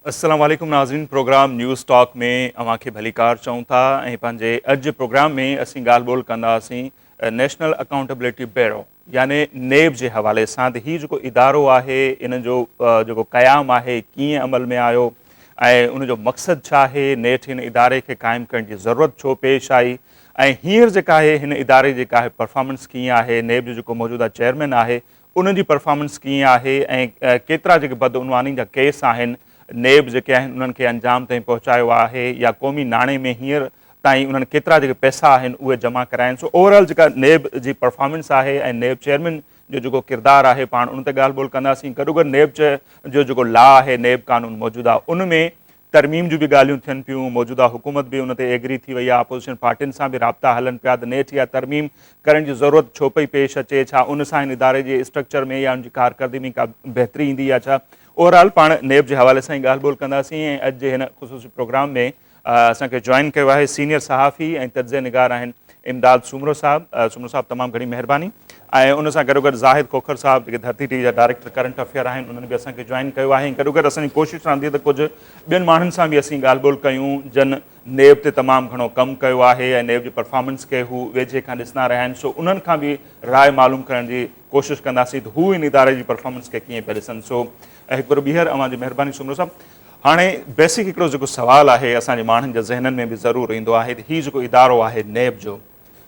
السلام عليڪم ناظرين پروگرام نيوز ٽاڪ ۾ اوهان کي ڀليڪار چئون ٿا ۽ پنهنجي اڄ جي پروگرام ۾ اسين ڳالهه ٻولهه ڪنداسين نيشنل اڪائونٽيبلٽي بيورو يعني نيب جي حوالي سان ته هي جيڪو ادارو آهي ان جو جيڪو قيام آهي ڪيئن عمل ۾ آيو ۽ ان جو مقصد ڇا آهي نيٺ هن اداري کي قائم ڪرڻ جي ضرورت ڇو پيش آئي ۽ هينئر جيڪا آهي هن اداري جيڪا آهي پرفارمنس ڪيئن آهي نيب جو جيڪو موجوده چيئرمين آهي انهن جي پرفارمنس ڪيئن آهي ۽ ڪيترا جيڪي بدعنواني جا ڪيس آهن نيب جيڪي آهن انهن کي انجام تائين پهچايو آهي يا قومي ناڻي ۾ هينئر تائين انهن ڪيترا جيڪي پئسا آهن اهي جمع ڪرايا آهن سو اوور آل جيڪا نيب جي پرفارمنس آهي ۽ نيب چيئرمين جو جيڪو ڪردار آهي پاڻ ان تي ڳالهه ٻولهه ڪنداسين گڏوگڏ نيب جو جيڪو لا آهي نيب قانون موجوده ان ۾ ترميم جون به ڳالهيون ٿين پيون، موجوده حڪومت به ان تي ايگري ٿي وئي آهي، اپوزيشن پارٽين سان به رابطا هلن پيا ته نيٺ اها ترميم ڪرڻ جي ضرورت ڇو پئي پيش اچي، ڇا ان سان هن اداري جي اسٽرڪچر ۾ يا ان جي ڪارڪردگي ۾ ڪا بهتري ايندي يا ڇا؟ اوور آل پاڻ نيب جي حوالي سان ئي ڳالهه ٻولهه ڪنداسين ۽ اڄ جي هن خصوصي پروگرام ۾ اسان کي جوائن ڪيو آهي سينيئر صحافي ۽ تجزيه نگار آهن امداد سومرو صاحب. سومرو صاحب تمام گهڻي مهرباني ۽ ان سان گڏوگڏ زاهد کوکر صاحب جيڪي ڌرتي ٽي وي جا ڊائريڪٽر ڪرنٽ افيئر آهن انهن به اسان کي جوائن ڪيو آهي ۽ گڏوگڏ اسان جي ڪوشش رهندي ته ڪجهه ٻين ماڻهن سان به اسين ڳالهه ٻولهه ڪيون جن نيب تي تمام گهڻو ڪم ڪيو آهي ۽ نيب جي پرفارمنس کي هو ويجهي کان ڏسندا رهيا آهن سو انهن کان به راء معلوم ڪرڻ جي ڪوشش ڪنداسين ته هو ان اداري جي پرفارمنس کي ڪيئن پيا ڏسن سو هڪ ڀيرو ٻيهر اوهان جي مهرباني سومرو صاحب هاڻي بيسڪ هڪڙو جيڪو سوال آهي اسان جي ماڻهن جي ذهنن ۾ به ضرور ايندو آهي ته هي جيڪو ادارو آهي نيب جو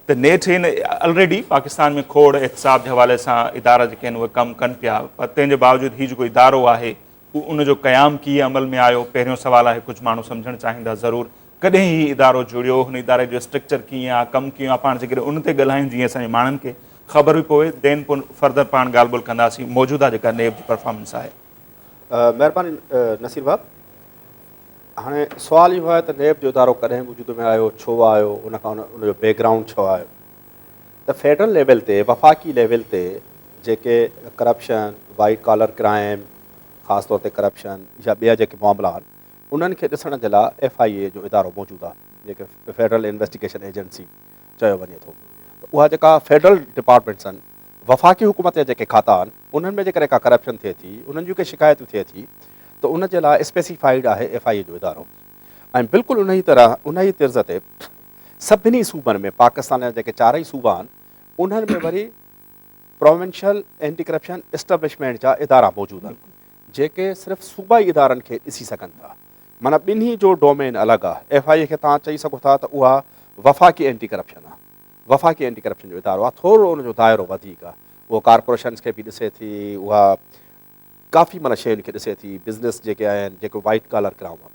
ته نيٺ هن الريڊي پاڪستان ۾ کوڙ احتساب جي حوالي سان ادارا جيڪي آهن اهي ڪم ڪن پيا پر تنهن جي باوجود هي جيڪو ادارو آهي ان جو قيام ڪيئن عمل ۾ آيو پهريون سوال آهي ڪجهه ماڻهو سمجهڻ چاهيندا ضرور ڪڏهن هي ادارو جڙيو هن اداري جو اسٽرڪچر ڪيئن آهي ڪم ڪيئن آهي پاڻ جيڪڏهن ان تي ڳالهايون جيئن اسان جي ماڻهن کي خبر به پوي دين پوء فردر پاڻ ڳالهه ٻولهه ڪنداسين موجوده جيڪا نيب جي پرفارمنس آهي. مهرباني نصير ڀاء هاڻي سوال اهو آهي ته نيب جو ادارو ڪڏهن وجود ۾ آيو ڇو آيو ان کان ان جو بيڪ گرائونڊ ڇو آيو ته فيڊرل ليول تي وفاقي ليول تي جيڪي ڪرپشن وائيٽ ڪالر ڪرائم خاص طور تي ڪرپشن يا ٻيا جيڪي معاملا آهن انهن کي ڏسڻ جي لاء ايف I اي جو ادارو موجود آهي جيڪي فيڊرل انويسٽيگيشن ايجنسي چيو وڃي ٿو ته اها جيڪا فيڊرل ڊپارٽمينٽس آهن وفاقي حڪومت جا جيڪي کاتا آهن انهن ۾ جيڪڏهن ڪا ڪرپشن ٿئي ٿي انهن جون ڪي شڪايتون ٿئي ٿي ته ان جي لاء اسپيسيفائيڊ آهي ايف I اي جو ادارو ۽ بلڪل انهي طرح انهي طرز تي سڀني صوبن ۾ پاڪستان جا جيڪي چارئي صوبا آهن انهن ۾ وري پروونشل اينٽي ڪرپشن اسٽيبلشمينٽ جا ادارا موجود آهن جيڪي صرف صوبائي ادارن کي ڏسي سگهن ٿا معنيٰ ٻنهي جو ڊومين الڳ آهي. ايف I اي کي توهان چئي سگهو ٿا ته اها وفاقي اينٽي ڪرپشن آهي. وفاقي اينٽي ڪرپشن جو ادارو آهي. ٿورو ان جو دائرو وڌيڪ آهي. اهو ڪارپوريشنز کي به ڏسي ٿي، اها ڪافي معنيٰ شين کي ڏسي ٿي، بزنس جيڪي آهن، جيڪو وائيٽ ڪالر ڪرائم آهي.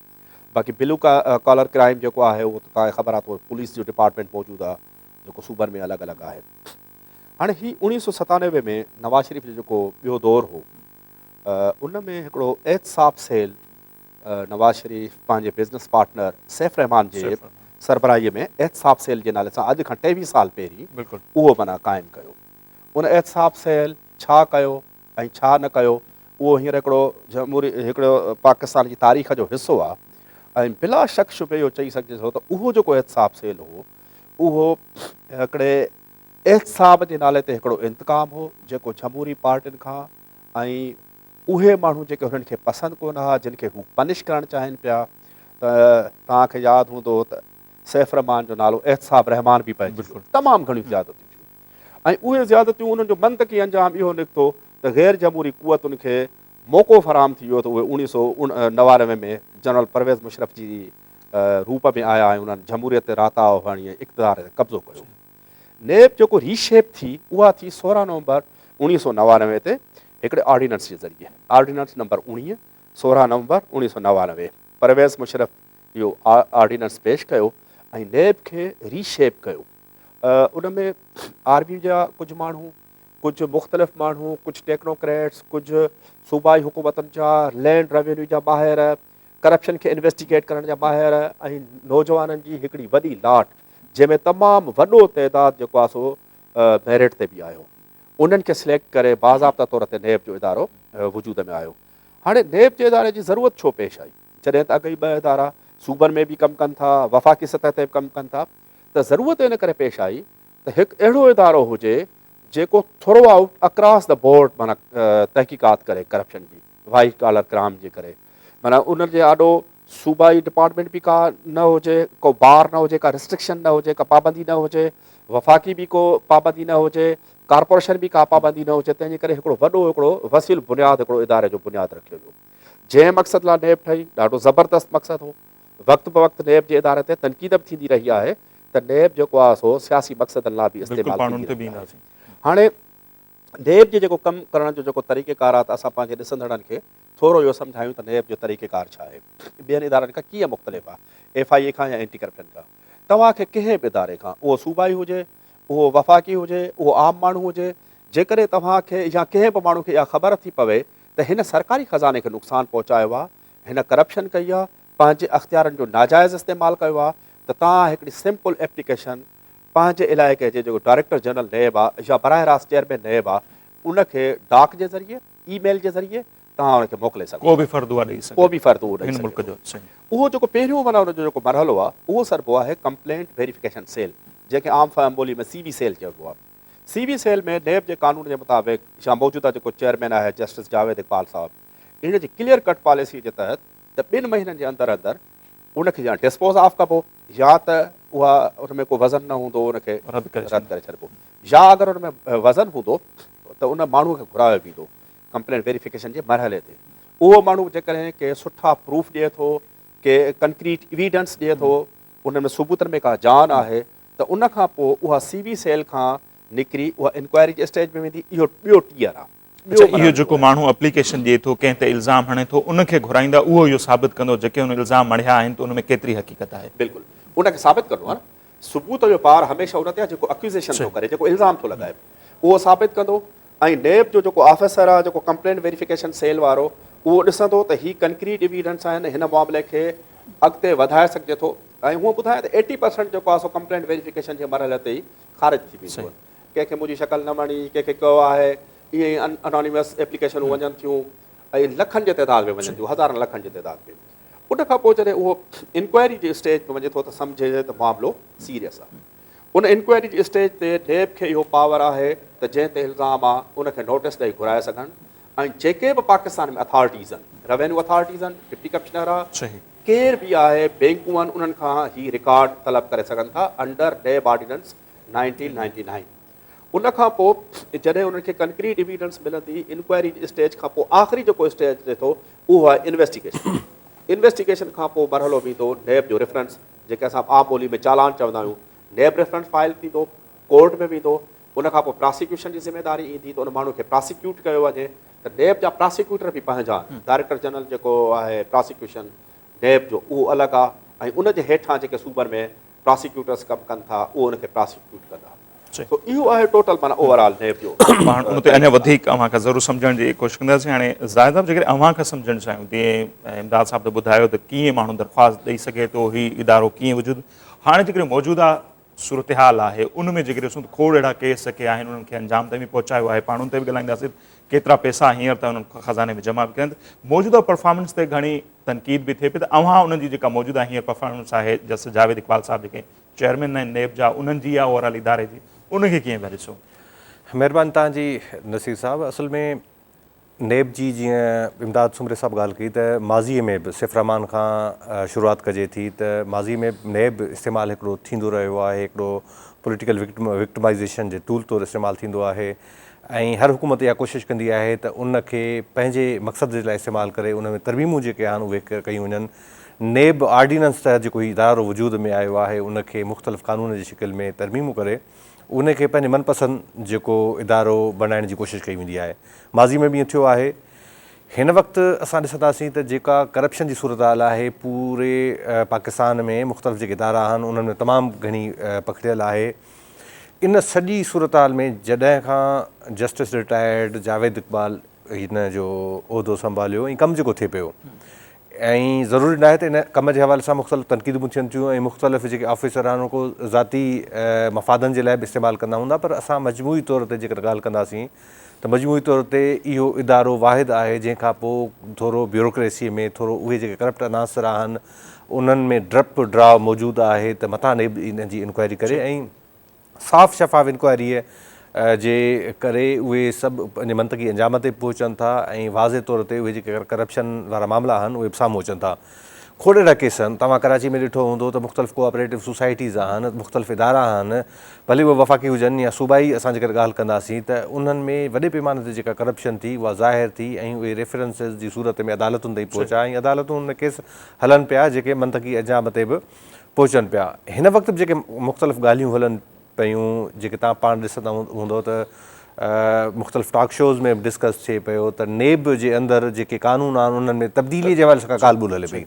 باقي بلو ڪالر ڪرائم جيڪو آهي اهو ته توهان کي خبر آهي ته پوليس جو ڊپارٽمينٽ موجود آهي جيڪو صوبن ۾ الڳ الڳ آهي. هاڻي هي اوڻيهه سو ستانوي ۾ نواز شريف جو جيڪو ٻيو دور هو ان ۾ هڪڙو احتساب سيل نواز شريف پنهنجي بزنس پارٽنر سيف رحمان جي سربراهي ۾ احتساب سيل جي نالي سان اڄ کان 23 سال پهرين اهو معنيٰ قائم ڪيو. ان احتساب سيل ڇا ڪيو ۽ ڇا نه ڪيو اهو هينئر هڪڙو جمهوري هڪڙو پاڪستان جي تاريخ جو حصو آهي ۽ بلا شڪ شبهي اهو چئي سگهجي ٿو ته اهو جيڪو احتساب سيل هو اهو هڪڙي احتساب جي نالي تي هڪڙو انتقام هو جيڪو جمهوري پارٽين کان ۽ اهي ماڻهو جيڪي هنن کي پسند ڪونه ها، جن کي هو پنش ڪرڻ چاهين پيا ته توهان کي ياد هوندو ته سيف رحمان جو نالو احتساب رحمان به پئجي ويو. تمام گهڻيون زيادتيون ٿيون ۽ اهي زيادتيون انهن جو منطقي انجام اهو نڪتو ته غير جمهوري قوتن کي موقعو فراهم ٿي ويو ته اهي 1999 ۾ جنرل پرويز مشرف جي روپ ۾ آيا ۽ انهن جمهوريت تي راتاهو هڻي ۽ اقتدار تي قبضو ڪيو. نيب جيڪو ري شيپ ٿي اها ٿي 16 نومبر 1999 تي هڪڙي آرڊيننس جي ذريعي، آرڊيننس نمبر 19، 16 نومبر 1999، پرويز مشرف اهو آرڊيننس پيش ڪيو ۽ نيب کي ري شيپ ڪيو. ان ۾ آرمي جا ڪجهه ماڻهو، ڪجهه مختلف ماڻهو، ڪجهه ٽيڪنوڪريٽس، ڪجهه صوبائي حڪومتن جا، لينڊ روينيو جا ماهر، ڪرپشن کي انويسٽيگيٽ ڪرڻ جا ماهر ۽ نوجوانن جي هڪڙي وڏي لاٽ جنهن ۾ تمام وڏو تعداد جيڪو آهي سو ميرٽ تي به آيو. انهن کي سليڪٽ ڪري باضابطه طور تي نيب جو ادارو وجود ۾ آيو. هاڻي نيب جي اداري جي ضرورت ڇو پيش آئي؟ جڏهن ته اڳ ئي ٻه ادارا صوبن ۾ به ڪم ڪن ٿا، وفاقي سطح تي به ڪم ڪن ٿا ته ضرورت ان ڪري پيش آئي ته هڪ اهڙو ادارو هجي جيڪو through out across the board معنيٰ تحقيقات ڪري ڪرپشن جي، وائيٽ ڪالر ڪرائم جي ڪري. معنيٰ ان جي آڏو صوبائي ڊپارٽمينٽ به ڪا نه هجي، ڪو بار نه هجي، ڪا ريسٽرڪشن نه هجي، ڪا پابندي نه هجي، وفاقي به ڪو پابندي نه هجي، ڪارپوريشن به ڪا پابندي نه هجي، تنهن جي ڪري هڪڙو وڏو هڪڙو وسيع البنياد هڪڙو اداري جو بنياد رکيو ويو. جنهن مقصد لاء نيب ٺهي، ڏاڍو زبردست مقصد هو. وقت بوقت نيب جي اداري تي تنقيد به ٿيندي رهي آهي ته نيب جيڪو آهي سو سياسي مقصدن لاء به بلڪل استعمال پاڻ ان ٿيندي تي رهي به آهي. اينداسين. هاڻي نيب جي جيڪو ڪم ڪرڻ جو جيڪو طريقيڪار آهي ته اسان پنهنجي ڏسندڙن کي ٿورو اهو سمجهايون ته نيب جو طريقيڪار ڇا آهي، ٻين ادارن کان ڪيئن مختلف آهي، ايف I اي کان يا اينٽي ڪرپشن کان. توهان کي ڪنهن به اداري کان، اهو صوبائي هجي، اهو وفاقي هجي، اهو عام ماڻهو هجي، جيڪڏهن توهان کي يا ڪنهن به ماڻهو کي اها خبر ٿي پوي ته هن سرڪاري خزاني کي نقصان پهچايو آهي، هن ڪرپشن ڪئي آهي، پنهنجي اختيارن جو ناجائز استعمال ڪيو آهي ته توهان هڪڙي سمپل ايپليڪيشن پنهنجي علائقي جي جيڪو ڊائريڪٽر جنرل نيب آهي يا براهه راست چيئرمين نيب آهي ان کي ڊاڪ جي ذريعي، اي ميل جي ذريعي توهان ان کي موڪلي سگهو ڪو ٿا. به فرد اها ڏئي ڪو سگهي به فرد اهو ڏئي هن سگهي ملڪ ٿو. جو صحيح. اهو جيڪو پهريون معنيٰ ان جو جيڪو مرحلو آهي اهو سڏبو آهي ڪمپلينٽ ويريفڪيشن سيل جنهن کي عام فهم ٻولي ۾ سي وي سيل چئبو آهي. سي وي سيل ۾ نيب جي قانون جي مطابق يا موجوده جيڪو چيئرمين آهي جسٽس جاويد اقبال صاحب ان جي ڪليئر ڪٽ پاليسي جي تحت ته ٻن مهينن جي اندر اندر ان کي يا ڊسپوز آف ڪبو يا ته اها ان ۾ ڪو وزن نه هوندو ان کي رد ڪري رد ڪري ڇڏبو يا اگر ان ۾ وزن هوندو ته ان ماڻهو کي گهرايو ويندو ڪمپلينٽ ويريفڪيشن جي مرحلي تي اهو ماڻهو جيڪڏهن ڪي سٺا پروف ڏئي ٿو ڪي ڪنڪريٽ ايويڊنس ڏئي ٿو ان ۾ ثبوتن ۾ ڪا جان آهي ته ان کان پوء اها سي وي سيل کان نڪري اها انڪوائري جي اسٽيج ۾ ويندي اهو ٻيو ٽيئر آهي. اڇا اهو جيڪو ماڻهو اپليڪيشن ڏئي ٿو ڪنهن تي الزام هڻي ٿو ان کي گهرائيندا اهو اهو ثابت ڪندو جيڪي هن الزام مڙهيا آهن ته ان ۾ ڪيتري حقيقت آهي. بلڪل ان کي ثابت ڪرڻو آهي نه ثبوت جو بار هميشه ان تي آهي جيڪو اڪيوزيشن ٿو ڪري جيڪو الزام ٿو لڳائي اهو ثابت ڪندو ۽ نيب جو جيڪو آفيسر آهي جيڪو ڪمپلينٽ ويريفڪيشن سيل وارو اهو ڏسندو ته هي ڪنڪريٽ ايويڊنس آهن هن معاملي کي اڳتي وڌائي سگهجي ٿو ۽ هونء ٻڌايان ته ايٽي پرسنٽ جيڪو آهي سو ڪمپلينٽ ويريفڪيشن جي مرحلي تي ئي خارج ٿي ويندو آهي. ڪنهن کي منهنجي شڪل نه وڻي، ڪنهن کي ڪيو آهي، ائين ئي انانيمس ايپليڪيشنون وڃن ٿيون ۽ لکن جي تعداد ۾ وڃن ٿيون، هزارن لکن جي تعداد ۾. ان کان پوء جڏهن اهو انڪوائري جي اسٽيج تي وڃي ٿو ته سمجهجي ته معاملو سيريس آهي. ان انڪوائري جي اسٽيج تي نيب کي اهو پاور آهي ته جنهن تي الزام آهي ان کي نوٽيس ڏئي گهرائي سگهن ۽ جيڪي به پاڪستان ۾ اٿارٽيز آهن، روينيو اٿارٽيز آهن، ڊپٽي ڪمشنر آهي، ڪير به آهي، بينڪون آهن، انهن کان هي رڪارڊ طلب ڪري سگهن ٿا انڊر نيب آرڊيننس 1999 ان کان پوء جڏهن انهن کي ڪنڪريٽ ايويڊنس ملندي انڪوائري جي اسٽيج کان پوء آخري جيڪو اسٽيج اچي ٿو اهو آهي انويسٽيگيشن انويسٽيگيشن کان پوء مرحلو ويندو نيب جو ريفرنس جيڪي اسان عام ٻولي ۾ چالان چوندا آهيون نيب ريفرنس فائل ٿيندو ڪورٽ ۾ ويندو ان کان پوء پراسيڪيوشن جي ذميواري ايندي ته ان ماڻهو کي پراسيڪيوٽ ڪيو وڃي ته نيب جا پراسيڪيوٽر به پنهنجا آهن ڊائريڪٽر جنرل جيڪو آهي پراسيڪيوشن نيب جو اهو الڳ آهي ۽ ان جي هيٺان جيڪي صوبن ۾ پراسيڪيوٽرس ڪم ڪن ٿا اهو ان کي پراسيڪيوٽ ڪندا سو اهو آهي ٽوٽل معنيٰ اوور آل نيب جو پاڻ ان تي اڃا وڌيڪ اوهان کان ضرور سمجهڻ جي ڪوشش ڪنداسين هاڻي زاهد صاحب جيڪڏهن اوهان کان سمجهڻ چاهيون جيئن امداد صاحب ته ٻڌايو ته ڪيئن ماڻهو درخواست ڏئي سگهي ٿو هي ادارو ڪيئن وجود هاڻي جيڪڏهن موجوده صورتحال آهي ان ۾ جيڪڏهن ڏسون ته کوڙ اهڙا ڪيس جيڪي آهن انهن کي انجام تائين به پهچايو آهي پاڻ ان تي به ڳالهائينداسين ڪيترا پئسا هينئر تائين انهن خزاني ۾ جمع به ڪيا آهن موجوده پرفارمنس تي گهڻي تنقيد به ٿئي پئي ته اوهان انهن جي جيڪا موجوده هينئر پرفارمنس آهي جسٽس جاويد اقبال صاحب جيڪي چيئرمين آهن نيب جا انهن جي يا اوور آل اداري جي ان کي ڪيئن پيا ڏسو؟ مهرباني توهان جي نصير صاحب اصل ۾ نيب جي جيئن امداد سومري صاحب ڳالهه ڪئي ته ماضي ۾ به سيف الرحمان کان شروعات ڪجي ٿي ته ماضي ۾ به نيب استعمال هڪڙو ٿيندو رهيو آهي هڪڙو پوليٽيڪل وڪٽمائيزيشن جي ٽول طور استعمال ٿيندو آهي ۽ هر حڪومت اها ڪوشش ڪندي آهي ته ان کي پنهنجي مقصد جي لاء استعمال ڪري ان ۾ ترميمون جيڪي آهن اهي ڪيون وڃن. نيب آرڊيننس تحت جيڪو هي ادارو وجود ۾ آيو آهي ان کي مختلف قانون جي شڪل ۾ ترميمون ڪري ان کي پنهنجي من پسند جيڪو ادارو بڻائڻ جي ڪوشش ڪئي ويندي آهي. ماضي ۾ به ائين ٿيو آهي. هن وقت اسان ڏسنداسين ته جيڪا ڪرپشن جي صورتحال آهي پوري پاڪستان ۾ مختلف جيڪي ادارا آهن انهن ۾ تمام گهڻي پکڙيل آهي. ان سڄي صورتحال ۾ جڏهن کان جسٽس رٽائرڊ جاويد اقبال هن جو عهدو سنڀاليو ۽ ڪم جيڪو ٿئي پيو ۽ ضروري ناهي ته ان ڪم جي حوالي سان مختلف تنقيدون به ٿين ٿيون ۽ مختلف جيڪي آفيسر آهن ڪو ذاتي مفادن جي لاء به استعمال ڪندا هوندا پر اسان مجموعي طور تي جيڪڏهن ڳالهه ڪنداسين ته مجموعي طور تي اهو ادارو واحد آهي جنهن کان پوء ٿورو بيوروڪريسي ۾ ٿورو اهي جيڪي ڪرپٽ عناصر آهن انهن ۾ ڊپ ڊراء موجود آهي ته متان نيب ان جي انڪوائري ڪري ۽ صاف شفاف انڪوائريء جي ڪري اهي سڀ پنهنجي منطقي انجام تي به پهچن ٿا ۽ واضح طور تي اهي جيڪي ڪرپشن وارا معاملا آهن اهي به سامهون اچن ٿا. کوڙ اهڙا ڪيس آهن توهان ڪراچي ۾ ڏٺو هوندو ته مختلف ڪوآپريٽو سوسائٽيز آهن مختلف ادارا آهن ڀلي اهي وفاقي هجن يا صوبائي اسان جيڪڏهن ڳالهه ڪنداسين ته انهن ۾ وڏي پيماني تي جيڪا ڪرپشن ٿي اها ظاهر ٿي ۽ اهي ريفرنسز جي صورت ۾ عدالتن تائين پهچا ۽ عدالتون ان ۾ ڪيس هلن پيا جيڪي منطقي انجام تي به پهچن پيا هن وقت به جيڪي مختلف ڳالهيون هلن پيون جيڪي توهان پاڻ ڏسندا هوندؤ ته مختلف ٽاڪ شوز ۾ به ڊسڪس ٿئي پيو ته نيب جي اندر جيڪي قانون آهن انهن ۾ تبديلي جي حوالي سان ڪا ڳالهه ٻولهه هلي پئي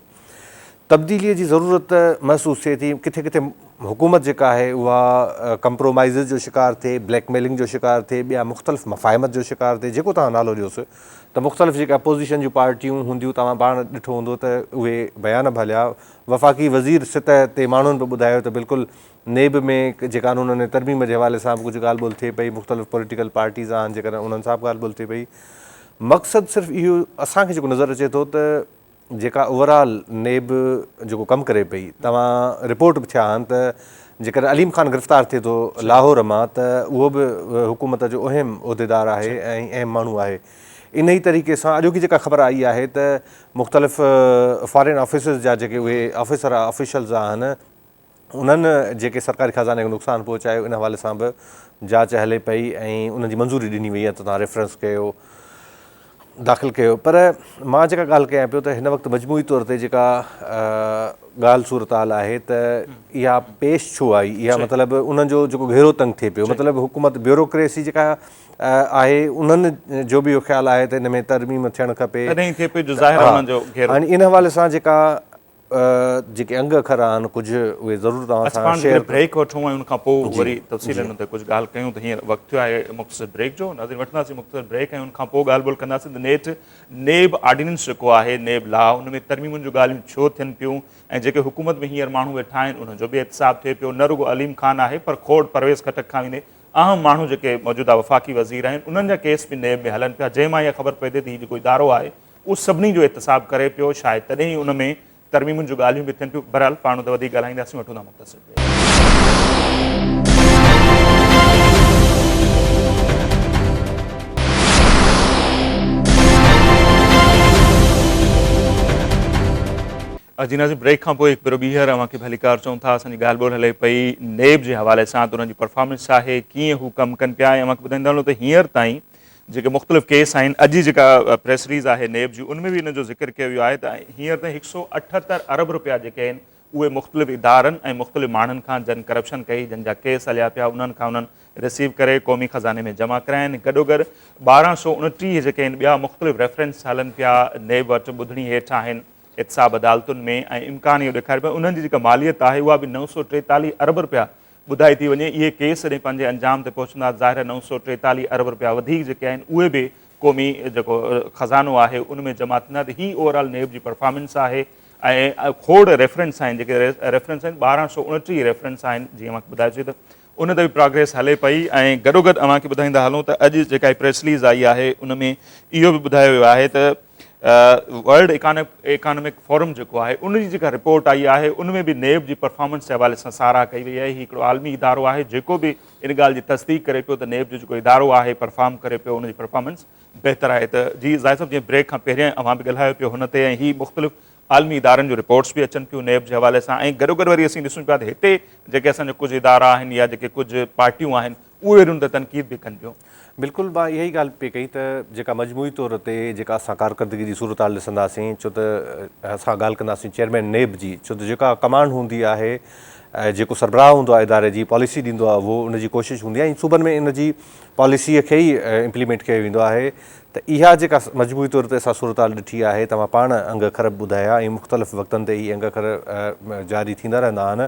تبديلي جي ضرورت محسوس ٿئي ٿي ڪٿي ڪٿي حڪومت جيڪا آهي اها ڪمپرومائيزز جو شڪار ٿئي بليڪ ميلنگ جو شڪار ٿئي ٻيا مختلف مفاهمت جو شڪار ٿئي جيڪو توهان نالو ڏيوس ته مختلف جيڪي اپوزيشن جون پارٽيون هونديون توهان پاڻ ڏٺو هوندو ته اهي بيان به هليا وفاقي وزير سطح تي ماڻهن به ٻڌايو ته بلڪل نيب ۾ جي قانونن ۽ ترميم جي حوالي سان به ڪجهه ڳالهه ٻولهه ٿئي پئي، مختلف پوليٽيڪل پارٽيز آهن جيڪڏهن انهن سان به ڳالهه ٻولهه ٿئي پئي. مقصد صرف اهو اسان کي جيڪو نظر اچي ٿو ته جيڪا اوور آل نيب جيڪو ڪم ڪري پئي توهان رپورٽ به ٿيا آهن ته جيڪڏهن عليم خان گرفتار ٿئي ٿو لاهور مان ته اهو به حڪومت جو اهم عهديدار آهي ۽ اهم ماڻهو آهي انهي طريقي سان اڄوڪي جيڪا خبر آئي آهي ته مختلف فارين آفيسز جا جيڪي اهي آفيسر آفيشلز آهن انهن جيڪي سرڪاري خزاني کي نقصان پهچايو ان حوالي سان به جاچ هلي پئي ۽ انهن جي منظوري ڏني وئي آهي ته توهان ريفرنس ڪيو داخل ڪيو پر مان جيڪا ڳالهه ڪيان پيو ته هن وقت مجموعي طور تي جيڪا ڳالهه صورتحال آهي ته اها پيش ڇو آئي اها مطلب انهن جو جيڪو گهيرو تنگ ٿئي پيو مطلب حڪومت بيوروڪريسي جيڪا آهي انهن جو به اهو خيال آهي ته ان ۾ ترميم ٿيڻ کپي تڏهن ٿئي پيو جو ظاهر انهن جو گهيرو هاڻي ان حوالي سان جيڪا جيڪي انگ اکر آهن ڪجهه اهي ضرور توهان سان شيئر اچ پاڻ بريڪ وٺون ۽ ان کان پوء وري تفصيل ان تي ڪجهه ڳالهه ڪيون ته هينئر وقت ٿيو آهي مختصر بريڪ جو ناظرين وٺنداسين مختصر بريڪ ۽ ان کان پوء ڳالهه ٻولهه ڪنداسين ته نيٺ نيب آرڊيننس جيڪو آهي نيب لا ان ۾ ترميمن جون ڳالهيون ڇو ٿين پيون ۽ جيڪي حڪومت ۾ هينئر ماڻهو ويٺا آهن انهن جو به احتساب ٿئي پيو نه رڳو عليم خان آهي پر کوڙ پرويز خٽڪ کان ويندي اهم ماڻهو جيڪي موجوده وفاقي وزير آهن انهن جا ڪيس به نيب ۾ هلن پيا جنهن مان اها خبر پئي ٿي ته هي جيڪو ادارو آهي اهو سڀني جو احتساب ڪري پيو، شايد تڏهن ئي ان ۾ ترميمن جون ڳالهيون به ٿين پيون، بهرحال پاڻ ان تي وڌيڪ ڳالهائينداسين، وٺون ٿا مختصر بريڪ. جي ناظرين بريڪ کان پوء هڪ ڀيرو ٻيهر اوهان کي ڀليڪار چئون ٿا، اسان جي ڳالهه ٻولهه هلي پئي نيب جي حوالي سان ته انهن جي پرفارمنس ڇا آهي، ڪيئن هو ڪم ڪن پيا ۽ اوهان کي ٻڌائيندا هلون ته هينئر تائين جيڪي مختلف ڪيس آهن اڄ جي جيڪا پريس رليز آهي نيب جي ان ۾ به ان جو ذڪر ڪيو ويو آهي ته هينئر تائين هڪ سئو 78 ارب رپيا جيڪي آهن اهي مختلف ادارن ۽ مختلف ماڻهن کان جن ڪرپشن ڪئي جن جا ڪيس هليا پيا انهن کان انهن رسيو ڪري قومي خزاني ۾ جمع ڪرايا آهن گڏوگڏ 1229 جيڪي آهن ٻيا مختلف ريفرنس هلن پيا نيب وٽ ٻڌڻي هيٺ آهن احتساب عدالتن ۾ ۽ امڪان اهو ڏيکاري پيا انهن جي جيڪا ماليت آهي اها به 943 ارب رپيا ٻڌائي ٿي وڃي، اهي ڪيس جڏهن پنهنجي انجام تي پهچندا ته ظاهر آهي 943 ارب رپيا وڌيڪ جيڪي آهن اهي به قومي جيڪو خزانو آهي ان ۾ جمع ٿيندا ته هي اوور آل نيب جي پرفارمنس آهي ۽ کوڙ ريفرنس آهن جيڪي ريفرنس آهن 1229 ريفرنس آهن جيئن اوهان کي ٻڌايوسين ته ان تي به پراگريس هلي پئي ۽ گڏوگڏ اوهان کي ٻڌائيندا هلون ته اڄ جيڪا پريس رليز آئي آهي ان ۾ اهو به ٻڌايو ويو آهي ته ورلڊ اڪانامڪ فورم جيڪو آهي ان جي جيڪا رپورٽ آئي آهي ان ۾ به نيب جي پرفارمنس جي حوالي سان ساراهه ڪئي وئي آهي هي هڪڙو عالمي ادارو آهي جيڪو به ان ڳالهه جي تصديق ڪري پيو ته نيب جو جيڪو ادارو آهي پرفارم ڪري پيو ان جي پرفارمنس بهتر آهي ته جي زاهد صاحب جيئن بريڪ کان پهريان اوهان به ڳالهايو پيو هن تي ۽ هي مختلف عالمي ادارن جون رپورٽس به اچن پيون نيب جي حوالي سان ۽ گڏوگڏ وري اسين ڏسون پيا ته هتي جيڪي اسان جا ڪجهه ادارا آهن يا جيڪي ڪجهه پارٽيون آهن اهي وري ان تي تنقيد به ڪن پيون. بلڪل مان اها ئي ڳالهه پئي ڪئي ته جيڪا مجموعي طور تي جيڪا اسان ڪارڪردگي جي صورتحال ڏسنداسين ڇو ته اسان ڳالهه ڪنداسين چيئرمين نيب جي ڇو ته جيڪا ڪمانڊ هوندي آهي جيڪو سربراهه هوندو آهي اداري جي پاليسي ڏيندو آهي اهو ان جي ڪوشش هوندي آهي ۽ صوبن ۾ ان جي پاليسيء کي ئي امپليمينٽ ڪيو ويندو آهي ته اها جيڪا مجموعي طور تي اسان صورتحال ڏٺي آهي توهان پاڻ انگ اکر به ٻڌايا ۽ مختلف وقتن تي اهي انگ اکر جاري ٿيندا رهندا آهن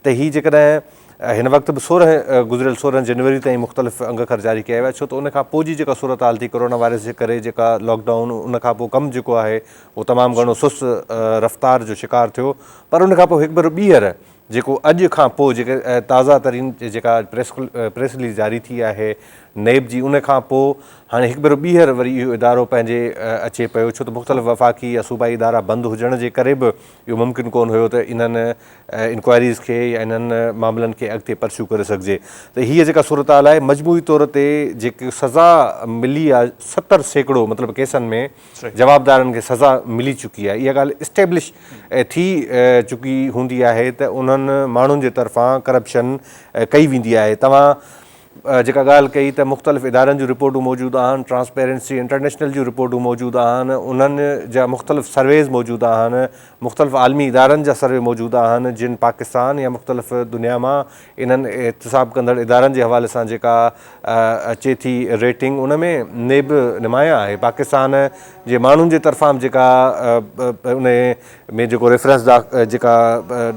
ته هي جيڪڏهن هن وقت به سورهن گذريل سورهن جنوري تائين مختلف انگ اکر جاري ڪيا ويا ڇو ته ان کان پوء جي جيڪا صورتحال ٿي ڪورونا وائرس جي ڪري جيڪا لاڪ ڊائون ان کان پوء ڪم جيڪو آهي اهو تمام گهڻو سست رفتار جو شڪار ٿيو پر ان کان پوء هڪ ڀيرو ٻيهر جيڪو اڄ کان پوء جيڪي تازه ترين جيڪا پريس پريس رليز جاري ٿي آهي نيب جي ان کان پوء هاڻي هڪ ڀيرو ٻيهر وري اهو ادارو پنهنجي اچي پيو ڇو ته مختلف وفاقي يا صوبائي ادارا بند هجڻ جي ڪري به اهو ممڪن ڪونه هيو ته انهن انڪوائريز کي يا انهن معاملن کي اڳتي پرسيو ڪري سگهجي ته هيء جيڪا صورتحال آهي مجموعي طور تي جيڪي سزا ملي آهي 70% مطلب ڪيسن ۾ جوابدارن کي سزا ملي چڪي آهي اها ڳالهه اسٽيبلش ٿي چڪي هوندي آهي ته انهن ماڻهن جي طرفان ڪرپشن ڪئي ويندي آهي توهان جيڪا ڳالهه ڪئي ته مختلف ادارن جون رپورٽون موجود آهن، ٽرانسپيرنسي انٽرنيشنل جون رپورٽون موجود آهن، انهن جا مختلف سرويز موجود آهن، مختلف عالمي ادارن جا سروي موجود آهن جن پاڪستان يا مختلف دنيا مان انهن احتساب ڪندڙ ادارن جي حوالي سان جيڪا اچي ٿي ريٽنگ ان ۾ نيب نمايان آهي پاڪستان جي ماڻهن جي طرفان به جيڪا ان ۾ جيڪو ريفرنس جيڪا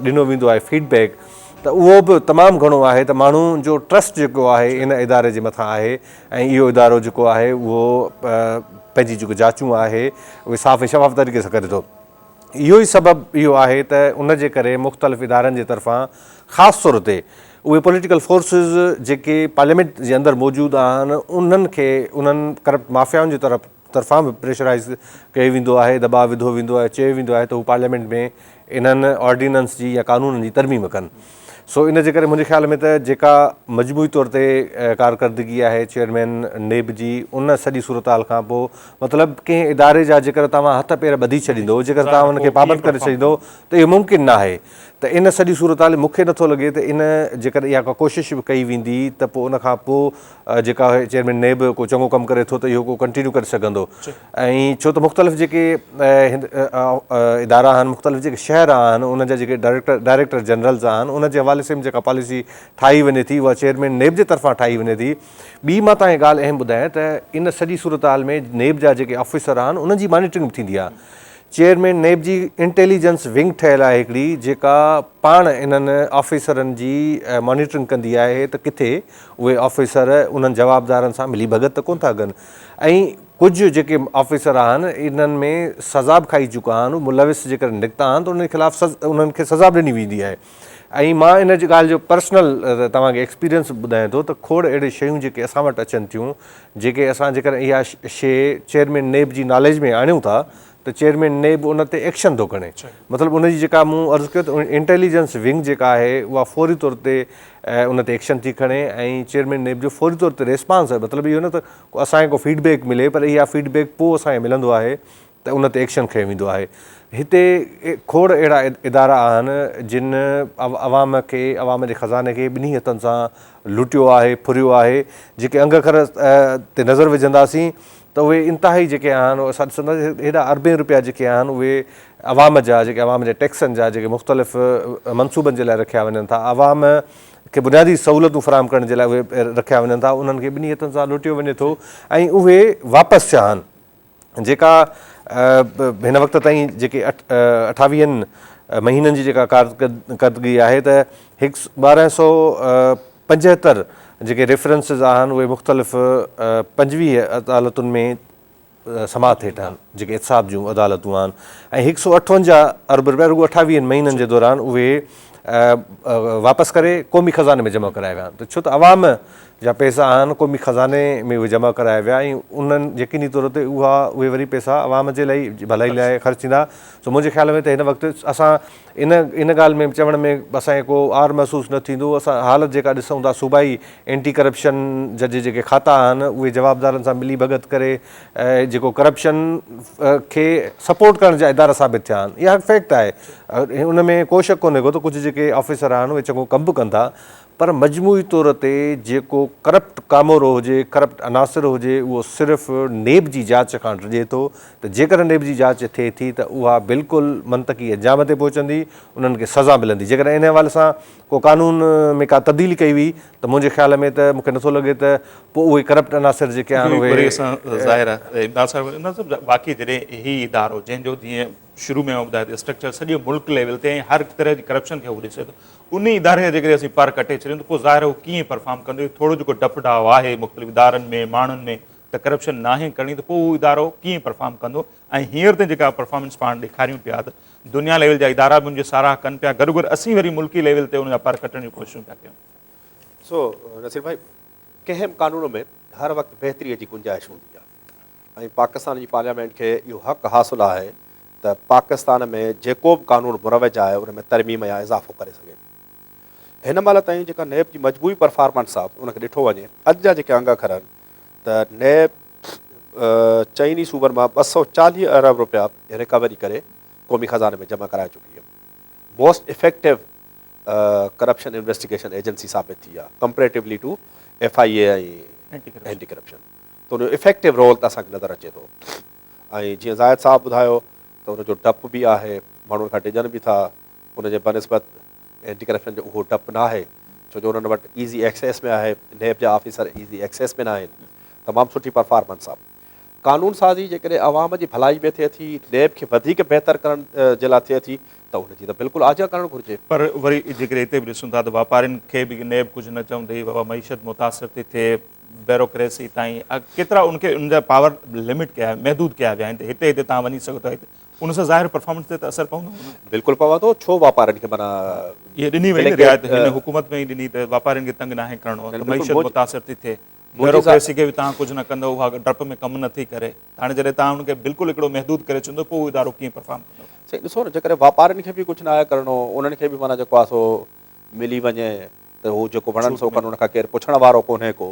ڏنو ويندو آهي فيڊ بيڪ ته اهو به تمام گهڻو آهي ته ماڻهن جو ٽرسٽ جيڪو آهي ان اداري جي مٿان آهي ۽ اهو ادارو جيڪو آهي اهو پنهنجي جيڪو جاچون آهي اهي صاف ۽ شفاف طريقي سان ڪري ٿو. اهو ئي سبب اهو آهي ته ان جي ڪري مختلف ادارن جي طرفان خاص طور تي اهي پوليٽيڪل فورسز جيڪي پارليامينٽ جي اندر موجود آهن انهن کي انهن ڪرپٽ مافيائن جي طرف طرفان به پريشرائيز ڪيو ويندو آهي، دٻاء وڌو ويندو آهي، چيو ويندو آهي ته هو پارليامينٽ ۾ انهن آرڊيننس جي يا قانونن جي ترميم ڪن. سو ان جي ڪري منهنجي خيال ۾ ته جيڪا مجموعي طور تي ڪارڪردگي آهي چيئرمين نيب جي ان سڄي صورتحال کان پوء مطلب ڪنهن اداري جا جيڪر توهان هٿ پير ٻڌي ڇڏيندو، جيڪر توهان ان کي پابند ڪري ڇڏيندو ته اهو ممڪن ناهي ته ان سڄي صورتحال مون کي نٿو لڳي ته ان جيڪر اها ڪا ڪوشش به ڪئي ويندي ته پوء ان کان پوء جيڪا چيئرمين نيب ڪو چڱو ڪم ڪري ٿو ته اهو ڪو ڪنٽينيو ڪري سگهندو ۽ ڇو ته مختلف جيڪي ادارا آهن مختلف جيڪي شهر آهن انهن جا جيڪي ڊائريڪٽر ڊائريڪٽر جنرلز آهن ان جي حوالي سان جيڪا پاليسي ٺاهي وڃي ٿي اها چيئرمين نيب جي طرفان ٺاهي وڃي ٿي ٻي مان تان ڳالهه اهم ٻڌايان ته ان سڄي صورتحال ۾ نيب جا جيڪي آفيسر آهن انهن جي مانيٽرنگ به ٿيندي آهي چيئرمين نيب جي انٽيليجنس ونگ ٺهيل آهي هڪڙي جيڪا پاڻ انهن آفيسرن جي مانيٽرنگ ڪندي آهي ته ڪٿي اهي آفيسر انهن جوابدارن سان ملي ڀڳت ته ڪونه ٿا ڪن ۽ ڪجهه جيڪي آفيسر آهن انهن ۾ سزا به کائي چڪا آهن ملوث جيڪڏهن نڪتا آهن ته انهن خلاف انهن کي سزا به ڏني ويندي آهي ۽ مان ان ڳالهه جو پرسنل توهان کي ايڪسپيرينس ٻڌايان ٿو ته کوڙ اهڙي شيون جيڪي اسان وٽ اچن ٿيون جيڪي اسان جيڪڏهن اها شي چيئرمين نيب جي ناليج ۾ آڻيون ٿا ته چيئرمين نيب ان تي ايڪشن ٿو کڻي مطلب ان جي جيڪا مون عرض ڪيو ته انٽيليجنس ونگ جيڪا آهي اها فوري طور تي ان تي ايڪشن ٿي کڻي ۽ چيئرمين نيب جو فوري طور تي ريسپانس آهي مطلب اهو نه ته اسان کي ڪو فيڊ بيڪ ملي پر اها فيڊ بيڪ پوء اسان کي ملندو آهي ته ان تي ايڪشن کنيو ويندو آهي هتي کوڙ اهڙا ادارا آهن جن عوام کي عوام جي خزاني کي ٻنهي هٿن سان لٽيو آهي ڦريو آهي جيڪي انگ اکر تي نظر وجهنداسين ته اهي انتهائي جيڪي آهن اهي اسان ڏسنداسين هيڏا اربين روپيا جيڪي آهن اهي عوام جا جيڪي عوام جي ٽيڪسن جا جيڪي مختلف منصوبن جي لاء رکيا وڃن ٿا عوام کي بنيادي سهولتون فراهم ڪرڻ جي لاء اهي رکيا وڃن ٿا انهن کي ٻنهي هٿن سان لٽيو وڃي ٿو ۽ اهي واپس ٿيا آهن جيڪا هن وقت تائين جيڪي اٺاويهن مهينن جي جيڪا ڪارڪردگي آهي ته هڪ 1275 جيڪي ريفرنسز آهن اهي مختلف 25 عدالتن ۾ سماعت هيٺ آهن جيڪي احتساب جون عدالتون آهن ۽ هڪ سو اٺونجاهه ارب رپيا رڳو اٺاويهن مهينن جي دوران اهي واپس ڪري قومي خزاني ۾ جمع ڪرايا ويا آهن ته ڇو ته عوام جا پئسا آهن قومي خزاني ۾ اهي جمع ڪرايا ويا ۽ انهن يقيني طور تي اها اهي وري پئسا عوام جي لاء ڀلائي لاء خرچ ٿيندا سو منهنجي خيال ۾ ته هن وقت اسان ان ان ڳالهه ۾ چوڻ ۾ اسان کي ڪو عار محسوس نه ٿيندو اسان حالت جيڪا ڏسون ٿا صوبائي اينٽي ڪرپشن جا جي جيڪي کاتا آهن اهي جوابدارن سان ملي ڀڳت ڪري جيڪو ڪرپشن کي سپورٽ ڪرڻ جا ادارا ثابت ٿيا آهن اها فيڪٽ آهي ان ۾ ڪو شڪ ڪونهي ڪو ته ڪجهه جيڪي آفيسر آهن اهي چڱو ڪم به ڪن ٿا پر مجموعي طور تي جيڪو ڪرپٽ ڪامورو هجي، ڪرپٽ عناصر هجي اهو صرف نيب جي جاچ کان ڊڄي ٿو ته جيڪڏهن نيب جي جاچ ٿئي ٿي ته اها بلڪل منطقي انجام تي پهچندي، انهن کي سزا ملندي. جيڪڏهن ان حوالي سان ڪو قانون ۾ ڪا تبديلي ڪئي وئي ته منهنجي خيال ۾ ته مون کي نٿو لڳي ته پوء اهي ڪرپٽ عناصر جيڪي آهن اهي. وري اسان ظاهر آهي امداد صاحب امداد صاحب واقعي جڏهن هي ادارو جنهن جو جيئن شروع ۾ آئون ٻڌايو ته اسٽرڪچر سڄي ملڪ ليول تي ۽ هر طرح جي ڪرپشن کي هو ڏسي ٿو ان اداري جا جيڪڏهن اسين پر ڪٽي ڇڏيون ته پوء ظاهر هو ڪيئن پرفارم ڪندو ٿورو جيڪو ڊپ ڊاء آهي مختلف ادارن ۾ ماڻهن ۾ ته ڪرپشن ناهي ڪرڻي ته پوء اهو ادارو ڪيئن پرفارم ڪندو ۽ هينئر تائين جيڪا پرفارمنس پاڻ ڏيکاريون پيا ته دنيا ليول جا ادارا به ان جي ساراهه ڪن پيا گڏو گڏ اسين وري ملڪي ليول تي ان جا پر ڪٽڻ جون ڪوششون پيا ڪيون. سو نصير ڀائي ڪنهن به قانون ۾ هر وقت بهتري جي گنجائش هوندي آهي ۽ پاڪستان جي پارليامينٽ کي اهو حق حاصل آهي ته پاڪستان ۾ جيڪو به قانون مروج آهي ان ۾ ترميم يا اضافو ڪري سگهي. هن مهل تائين جيڪا نيب جي مجموعي پرفارمنس آهي ان کي ڏٺو وڃي اڄ جا جيڪي انگ اکر آهن ته نيب چئني صوبن مان 240 ارب رپيا ريڪوري ڪري قومي خزاني ۾ جمع ڪرائي چڪي آهي. Most effective corruption investigation agency ثابت ٿي آهي comparatively to F I A ۽ anti corruption ته ان جو افيڪٽو رول ته اسان کي نظر اچي ٿو ۽ جيئن زاهد صاحب ٻڌايو ته ان جو ڊپ به آهي ماڻهن کان ڊڄن به ٿا ان جي بنسبت اينٽي ڪرپشن جو اهو ڊپ نه آهي ڇو جو انهن وٽ ايزي ايڪسيس ۾ آهي نيب جا آفيسر ايزي ايڪسيس ۾ نه آهن تمام سٺي پرفارمنس آهي قانون سازي جيڪڏهن عوام جي ڀلائي ۾ ٿئي ٿي، نيب کي وڌيڪ بهتر ڪرڻ جي لاء ٿئي ٿي ته ان جي ته بلڪل آجيان ڪرڻ گهرجي. پر وري جيڪڏهن هتي به ڏسون ٿا ته واپارين کي به نيب ڪجهه نه چوندي، بابا معيشت متاثر ٿي ٿئي، بيروڪريسي تائين ڪيترا ان کي ان جا پاور لمٽ ڪيا محدود ڪيا ويا آهن ته هتي هتي توهان وڃي سگهو ٿا هتي ان سان ظاهر پرفارمنس تي ته اثر پوندو نه؟ بلڪل پوندو، ڇو واپارين کي معنيٰ اهي ڏني وئي نه رعايت هن حڪومت ۾ ئي ڏني ته واپارين کي تنگ ناهي ڪرڻو ته معيشت متاثر ٿي ٿئي. بيوروڪريسي کي به توهان ڪجهه نه ڪندو اها ڊپ ۾ ڪم نه ٿي ڪري ته هاڻي جڏهن توهان ان کي بلڪل هڪڙو محدود ڪري ڇڏيندو پوء اهو ادارو ڪيئن پرفارم ڪندو. سائين ڏسو نه جيڪڏهن واپارين کي به ڪجهه ناهي ڪرڻو انهن کي به معنيٰ جيڪو آهي سو ملي وڃي ته هو جيڪو وڻن سو ڪن ان کان ڪير پڇڻ وارو ڪونهي ڪو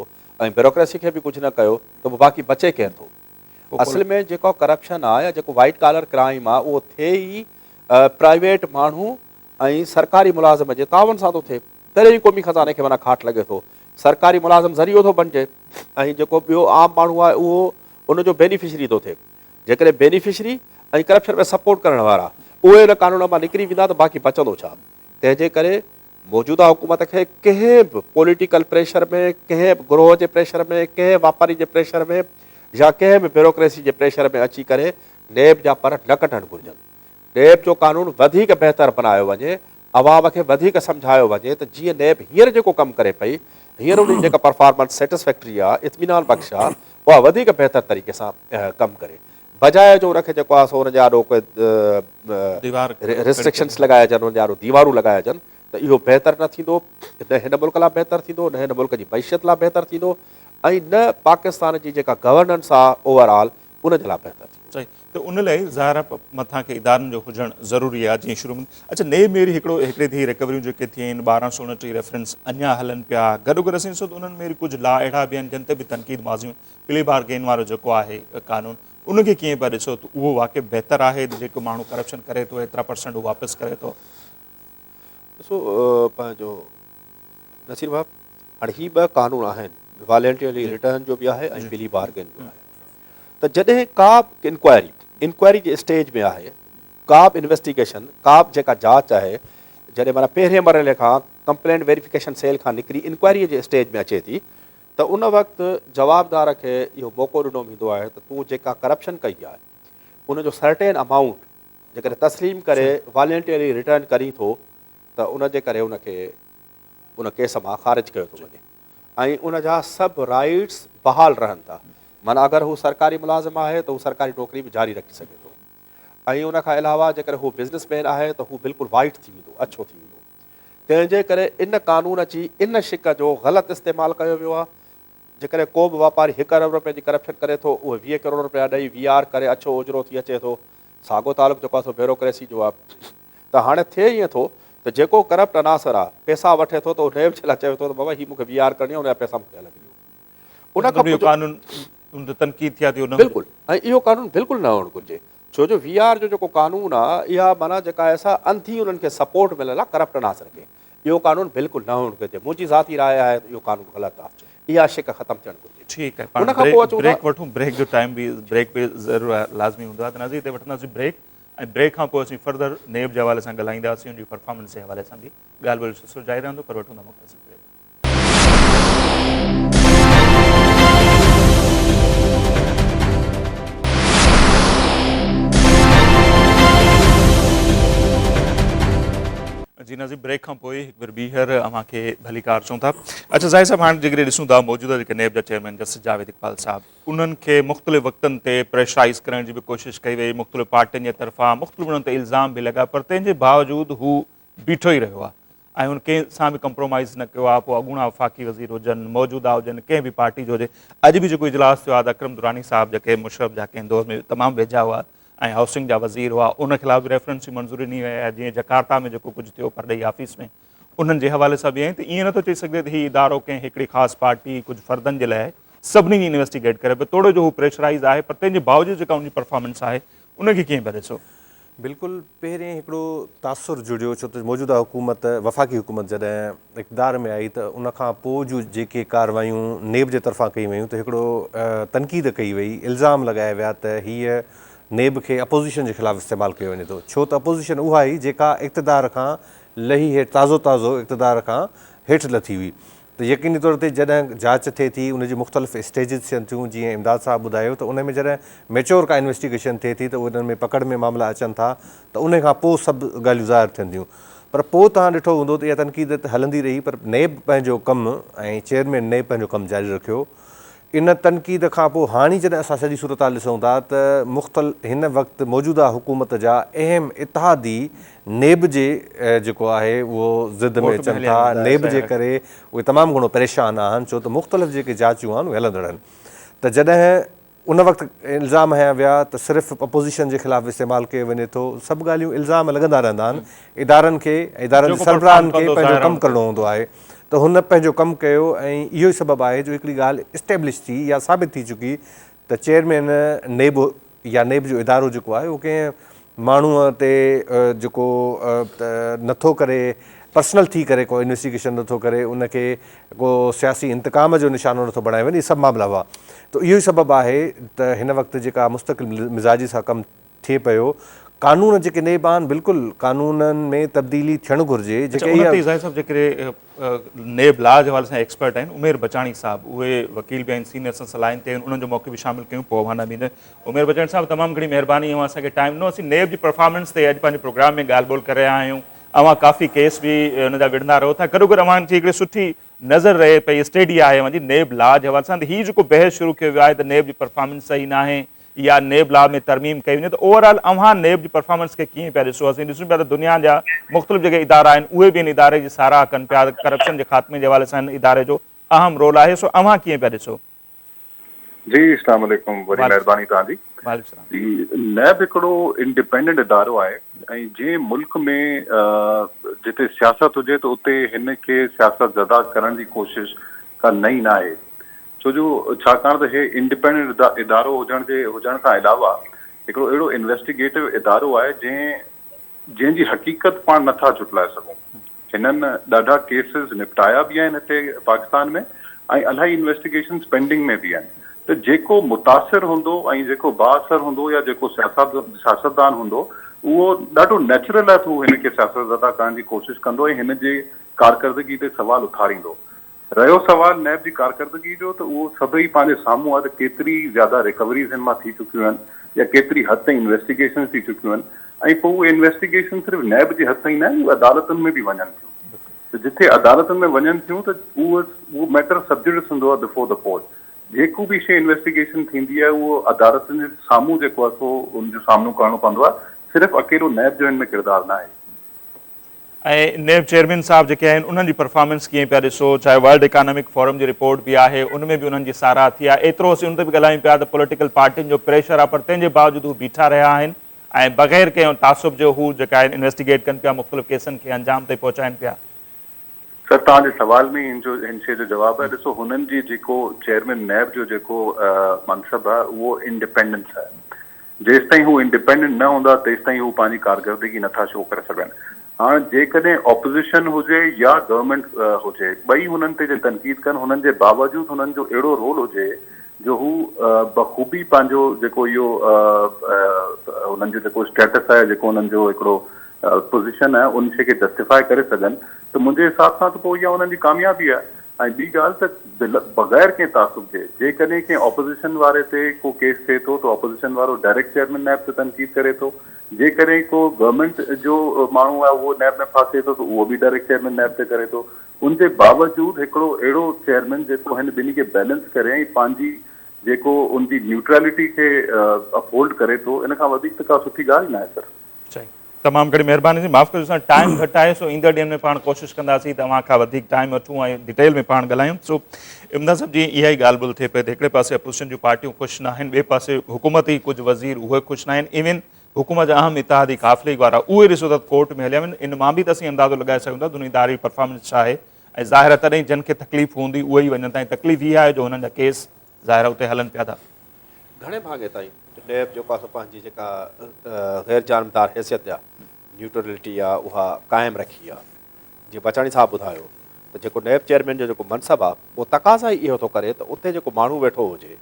۽ بيوروڪريسي کي به ڪجهه نه ڪيو ته پوء باقي بچي ڪير ٿو. اصل ۾ جيڪو ڪرپشن آهي يا جيڪو وائيٽ ڪالر ڪرائيم آهي اهو ٿئي ئي پرائيويٽ ماڻهو ۽ سرڪاري ملازم جي تعاون سان ٿو ٿئي تڏهن ئي قومي خزاني کي معنيٰ کاٽ لڳي ٿو. سرڪاري ملازم ذريعو ٿو بنجي ۽ جيڪو ٻيو عام ماڻهو آهي اهو ان جو بينيفشري ٿو ٿئي. جيڪڏهن بينيفشري ۽ ڪرپشن ۾ سپورٽ ڪرڻ وارا اهي ان قانون مان نڪري ويندا ته باقي بچندو ڇا؟ تنهن جي ڪري موجوده حڪومت کي ڪنهن به پوليٽيڪل پريشر ۾، ڪنهن به گروهه جي پريشر ۾، ڪنهن واپاري جي پريشر ۾ يا ڪنهن به بيوروڪريسي جي پريشر ۾ اچي ڪري نيب جا پر نه ڪڍڻ گهرجن. نيب جو قانون وڌيڪ بهتر بنايو وڃي، عوام کي وڌيڪ سمجهايو وڃي ته جيئن نيب هينئر جيڪو ڪم ڪري پئي، هينئر ان جي جيڪا پرفارمنس سيٽسفيڪٽري آهي، اطمينان بخش آهي، اها وڌيڪ بهتر طريقي سان ڪم ڪري. بجاء جو ان کي جيڪو آهي سو ان جي آڏو ڪي ريسٽرڪشنس لڳائجن، ان جي آڏو ديوارون لڳائجن ته اهو بهتر نه ٿيندو، نه هن ملڪ لاء بهتر ٿيندو، نه هن ملڪ جي معيشت لاء بهتر ٿيندو ۽ نه پاڪستان جي جيڪا گورننس آهي اوور آل ان جي لاء بهتر ٿيندو. ته ان لاء ظاهر آهي مٿان کي ادارن جو هجڻ ضروري آهي جيئن شروع ۾ اڇا نيب ۾ هڪڙو هڪڙي ٿي ريڪوريون جيڪي ٿي آهن 1229 ريفرنس اڃا هلن پيا گڏو گڏ اسين ڏسون ته انهن ۾ ڪجهه لا اهڙا به آهن جن تي به تنقيد ماضي ۾ پلي بارگين وارو جيڪو آهي قانون ان کي ڪيئن پيا ڏسو ته اهو واقعي بهتر آهي ته جيڪو ماڻهو ڪرپشن ڪري ٿو ايترا پرسنٽ هو واپس ڪري ٿو. ڏسو پنهنجو نصير صاحب هاڻي هي ٻه قانون آهن والنٽيرلي ريٽرن جو به آهي ۽ پلي بارگين جو آهي ته جڏهن ڪا به انڪوائري انڪوائري جي اسٽيج ۾ آهي ڪا به انويسٽيگيشن ڪا به جيڪا جاچ آهي جڏهن معنيٰ پهرين مرحلي کان ڪمپلينٽ ويريفڪيشن سيل کان نڪري انڪوائري جي اسٽيج ۾ اچي ٿي ته ان وقت جوابدار کي اهو موقعو ڏنو ويندو آهي ته تون جيڪا ڪرپشن ڪئي آهي ان جو سرٽين امائونٽ جيڪڏهن تسليم ڪري والنٽيرلي ريٽرن ڪرين ٿو ته ان جي ڪري ان کي ان ڪيس مان خارج ڪيو ٿو وڃي ۽ ان جا سڀ رائيٽس بحال رهن ٿا معنيٰ اگر هو سرڪاري ملازم آهي ته هو سرڪاري نوڪري به جاري رکي سگهي ٿو ۽ ان کان علاوه جيڪڏهن هو بزنس مين آهي ته هو بلڪل وائيٽ ٿي ويندو اڇو ٿي ويندو تنهن جي ڪري ان قانون جي ان شق جو غلط استعمال ڪيو ويو آهي جيڪڏهن ڪو به واپاري هڪ ارب روپين جي ڪرپشن ڪري ٿو اهو 20 ڪروڙ روپيا ڏئي وي آر ڪري اڇو اجرو ٿي اچي ٿو ساڳو تعلق جيڪو آهي سو بيوروڪريسي جو آهي ته هاڻي ٿئي ائين ٿو ته جيڪو ڪرپٽ عناصر آهي پئسا وٺي ٿو ته اهو نيب جي لاء چوي ٿو ته بابا هي مون کي وي آر ڪرڻي آهي ان جا پئسا مون کي الڳ ڏيو. ان کان پوء قانون ان تي تنقيد ٿيا ٿي نه بلڪل ۽ اهو قانون بلڪل نه هئڻ گهرجي ڇو جو وي آر جو جيڪو قانون آهي اها معنيٰ جيڪا آهي سا انڌي انهن کي سپورٽ مليل آهي ڪرپٽ عناصر کي اهو قانون بلڪل نه هئڻ گهرجي منهنجي ذاتي راء آهي ته اهو قانون غلط آهي اها شق ختم ٿيڻ گهرجي. ٺيڪ آهي پاڻ بريڪ وٺون بريڪ جو ٽائيم به بريڪ به ضرور لازمي هوندو آهي ته ناظرين هتي وٺنداسين بريڪ ۽ بريڪ کان پوء اسين فردر نيب جي حوالي سان ڳالهائينداسين ان جي پرفارمنس جي حوالي سان به ڳالهه ٻولهه سلسلو جاري رهندو پر وٺون ٿا مختصر بريڪ. جي ناظرين بريڪ کان پوء هڪ ڀيرو ٻيهر اوهان کي ڀليڪار چئون ٿا. اڇا زاهد صاحب هاڻ جيڪڏهن ڏسون ٿا موجوده جيڪي نيب جا چيئرمين جسٽس جاويد اقبال صاحب انهن کي مختلف وقتن تي پريشرائيز ڪرڻ جي به ڪوشش ڪئي وئي مختلف پارٽين جي طرفان مختلف انهن تي الزام به لڳا پر تنهن جي باوجود هو بيٺو ئي رهيو آهي ۽ هن ڪنهن سان به ڪمپرومائيز نه ڪيو آهي پوء اڳوڻا وفاقي وزير هجن موجوده هجن ڪنهن به پارٽي جو هجي اڄ به جيڪو اجلاس ٿيو آهي ته اڪرم دراني صاحب جيڪي مشرف جا ڪنهن دور ۾ تمام ويجها هئا ۽ هائوسنگ جا وزير هئا ان خلاف به ريفرنس جي منظوري ڏني وئي آهي جيئن جڪارتا ۾ جيڪو ڪجهه ٿيو پرڏيهي آفيس ۾ انهن جي حوالي سان به آهن ته ائين نٿو چئي سگهجي ته هي ادارو ڪنهن هڪڙي خاص پارٽي ڪجهه فردن جي لاء سڀني جي انويسٽيگيٽ ڪري پيو توڙي جو هو پريشرائيز آهي پر تنهن جي باوجود جيڪا ان جي پرفارمنس آهي ان کي ڪيئن پيا ڏسو؟ بلڪل پهرين هڪڙو تاثر جڙيو ڇو ته موجوده حڪومت وفاقي حڪومت جڏهن اقتدار ۾ آئي ته ان کان پوء جون جيڪي ڪارروايون نيب جي طرفان ڪيون ويون ته هڪڙو تنقيد ڪئي وئي الزام لڳايا ويا ته هيء نيب کي اپوزيشن جي خلاف استعمال ڪيو وڃي ٿو ڇو ته اپوزيشن اها هئي جيڪا اقتدار کان لهي هيٺ تازو تازو اقتدار کان هيٺ لٿي هئي ته يقيني طور تي جڏهن جاچ ٿئي ٿي ان جون مختلف اسٽيجز ٿين ٿيون جيئن امداد صاحب ٻڌايو ته ان ۾ جڏهن ميچور ڪا انويسٽيگيشن ٿئي ٿي ته انهن ۾ پڪڙ ۾ معاملا اچن ٿا ته ان کان پوء سڀ ڳالهيون ظاهر ٿين ٿيون پر پوء توهان ڏٺو هوندو ته اها تنقيد ته هلندي رهي پر نيب پنهنجو ڪم ۽ چيئرمين نيب پنهنجو ڪم جاري رکيو ان تنقيد کان پوء هاڻي جڏهن اسان سڄي صورتحال ڏسون ٿا ته مختل هن وقت موجوده حڪومت جا اهم اتحادي نيب جي جيڪو آهي اهو ضد ۾ اچن ٿا نيب جي ڪري اهي تمام گهڻو پريشان آهن ڇو ته مختلف جيڪي جاچون آهن اهي هلندڙ آهن ته جڏهن ان وقت الزام هنيا ويا ته صرف اپوزيشن جي خلاف استعمال ڪيو وڃي ٿو سڀ ڳالهيون الزام لڳندا رهندا آهن ادارن کي ادارن جي سربراهن کي پنهنجو ڪم ڪرڻو هوندو آهي ته هن پنهنجو ڪم ڪيو ۽ اهو ئي سبب آهي جو هڪڙي ڳالهه اسٽيبلش ٿي يا ثابت ٿي چڪي ته چيئرمين نيب يا نيب جو ادارو جيڪو آهي اهو ڪنهن ماڻهوء تي جيڪو نٿو ڪري پرسنل ٿي ڪري ڪو انويسٽيگيشن نٿو ڪري ان کي ڪو سياسي انتقام جو نشانو نٿو بڻايو وڃي اهي سڀ معاملا هئا ته اهو ئي سبب آهي ته هن وقت جيڪا مستقل مزاجي سان ڪم ٿئي پيو. قانون جيڪي نيب آهن بلڪل قانونن ۾ تبديلي ٿيڻ گهرجي جيڪي اها. ان تي زاهد صاحب جيڪڏهن نيب لا جي حوالي سان ايڪسپرٽ آهن عمير بچاڻي صاحب اهي وڪيل به آهن سينئر سان صلاحين تي آهن انهن جو موقف به شامل ڪيون پوء اوهان ڏانهن به ايندس عمير بچاڻي صاحب تمام گهڻي مهرباني اوهان اسان کي ٽائيم ڏنو اسين نيب جي پرفارمنس تي اڄ پنهنجي پروگرام ۾ ڳالهه ٻولهه ڪري رهيا آهيون اوهان ڪافي ڪيس به ان جا وڙهندا رهو ٿا گڏوگڏ اوهان جي هڪڙي سٺي نظر رهي پئي اسٽيڊي آهي اوهان جي نيب لا جي حوالي سان ته هي جيڪو بحث شروع ڪيو ويو آهي ته نيب جي پرفارمنس صحيح ناهي يا نيب لا ۾ ترميم ڪئي وڃي ته اوور آل اوهان نيب جي پرفارمنس کي ڪيئن پيا ڏسو؟ اسين ڏسون پيا ته دنيا جا مختلف جيڪي ادارا آهن اهي به ان اداري جي ساراهه ڪن پيا ته ڪرپشن جي خاتمي جي حوالي سان ان اداري جو اهم رول آهي سو اوهان ڪيئن پيا ڏسو؟ جي اسلام عليڪم وڏي مهرباني توهان جي. وعليڪم السلام. جي نيب هڪڙو انڊيپينڊنٽ ادارو آهي ۽ جنهن ملڪ ۾ جتي سياست هجي ته اتي هن کي سياست زده ڪرڻ جي ڪوشش ڪا نئين ناهي ڇو جو ڇاڪاڻ ته هي انڊيپينڊنٽ ادارو هجڻ جي هجڻ کان علاوه هڪڙو اهڙو انويسٽيگيٽو ادارو آهي جنهن جنهن جي حقيقت پاڻ نٿا جهٽلائي سگهون. هنن ڏاڍا ڪيسز نپٽايا به آهن هتي پاڪستان ۾ ۽ الاهي انويسٽيگيشنز پينڊنگ ۾ به آهن ته جيڪو متاثر هوندو ۽ جيڪو بااثر هوندو يا جيڪو سياستدان هوندو اهو ڏاڍو نيچرل آهي ته هو هن کي سياست زده ڪرڻ جي ڪوشش ڪندو ۽ هن جي ڪارڪردگي تي سوال اٿاريندو. رهيو سوال نيب جي ڪارڪردگي جو ته اهو سڀئي پنهنجي سامهون آهي ته ڪيتري زياده ريڪوريز هن مان ٿي چڪيون آهن يا ڪيتري حد تائين انويسٽيگيشنز ٿي چڪيون آهن ۽ پوء اهي انويسٽيگيشن صرف نيب جي حد تائين نه آهن اهي عدالتن ۾ به وڃن ٿيون ته جٿي عدالتن ۾ وڃن ٿيون ته اهو اهو ميٽر سب جوڊس هوندو آهي بفور the court جيڪو به شيء انويسٽيگيشن ٿيندي آهي اهو عدالتن جي سامهون جيڪو آهي سو ان جو سامنو ڪرڻو پوندو آهي صرف اڪيلو نيب جو هن ۾ ڪردار نه آهي. ۽ نيب چيئرمين صاحب جيڪي آهن انهن جي پرفارمنس ڪيئن پيا ڏسو چاهي ورلڊ اڪانامڪ فورم جي رپورٽ به آهي ان ۾ به انهن جي ساراهه ٿي آهي ايترو اسين ان تي به ڳالهايون پيا ته پوليٽيڪل پارٽين جو پريشر آهي پر تنهن جي باوجود هو بيٺا رهيا آهن ۽ بغير ڪنهن تعصب جو هو جيڪا آهن انويسٽيگيٽ ڪن پيا مختلف ڪيسن کي انجام تائين پهچائن پيا. سر توهان جي سوال ۾ ئي هن جو هن شيء جو جواب آهي ڏسو هنن جي جيڪو چيئرمين نيب جو جيڪو منصب آهي اهو انڊيپينڊنس آهي جيستائين هو انڊيپينڊنٽ نه هوندا تيستائين هو پنهنجي ڪارڪردگي نٿا شو ڪري سگهن. هاڻ جيڪڏهن اپوزيشن هجي يا گورنمينٽ هجي ٻئي هنن تي جي تنقيد ڪن هنن جي باوجود هنن جو اهڙو رول هجي جو هو بخوبي پنهنجو جيڪو اهو هنن جو جيڪو اسٽيٽس آهي جيڪو هنن جو هڪڙو پوزيشن آهي ان شي کي جسٽيفائي ڪري سگهن ته منهنجي حساب سان ته پوء اها انهن جي ڪاميابي آهي. ۽ ٻي ڳالهه ته بغير ڪنهن تعصب جي جيڪڏهن ڪنهن اپوزيشن واري تي ڪو ڪيس ٿئي ٿو ته اپوزيشن وارو ڊائريڪٽ چيئرمين نيب تي تنقيد ڪري ٿو، جيڪڏهن ڪو گورنمينٽ جو ماڻهو آهي اهو نيب ۾ ڦاسي ٿو ته اهو به ڊائريڪٽ چيئرمين نيب تي ڪري ٿو. ان جي باوجود هڪڙو اهڙو چيئرمين جيڪو هن ٻنهي کي بيلنس ڪري ۽ پنهنجي جيڪو ان جي نيوٽرلٽي کي اپ هولڊ ڪري ٿو ان کان وڌيڪ ته ڪا سٺي ڳالهه ئي ناهي سر. صحيح. تمام گهڻي مهرباني سائين معاف ڪجو اسان ٽائيم گهٽ آهي سو ايندڙ ڏينهن ۾ پاڻ ڪوشش ڪنداسين ته اوهان کان وڌيڪ ٽائيم وٺون ۽ ڊيٽيل ۾ پاڻ ڳالهايون سو امداد صاحب جي اها ئي ڳالهه ٻولهه ٿئي پئي ته هڪڙي پاسي اپوزيشن جون پارٽيون خوش ناهن ٻئي پاسي حڪومتي ڪجهه وزير اهي خوش ناهن ايون حڪومت جا اهم اتحادي قافلي وارا اهي ڏسو ته ڪورٽ ۾ هليا وڃن ان مان به ته اسين اندازو لڳائي سگهون ٿا ته ان اداري جي پرفارمنس ڇا آهي ۽ ظاهر آهي تڏهن جن کي تڪليف هوندي اهي ئي وڃن ٿا ۽ تڪليف هي آهي جو هنن جا ڪيس ظاهر آهي اتي هلن پيا ٿا. گهڻي ڀاڱي تائين نيب جيڪو آهي سو پنهنجي جيڪا غير جانبدار حيثيت يا نيوٽرلٽي آهي اها قائم رکي آهي. جيئن بچاڻي صاحب ٻڌايو ته جيڪو نيب چيئرمين جو جيڪو منصب آهي اهو تقاضا ئي اهو ٿو ڪري ته اتي جيڪو ماڻهو ويٺو هجي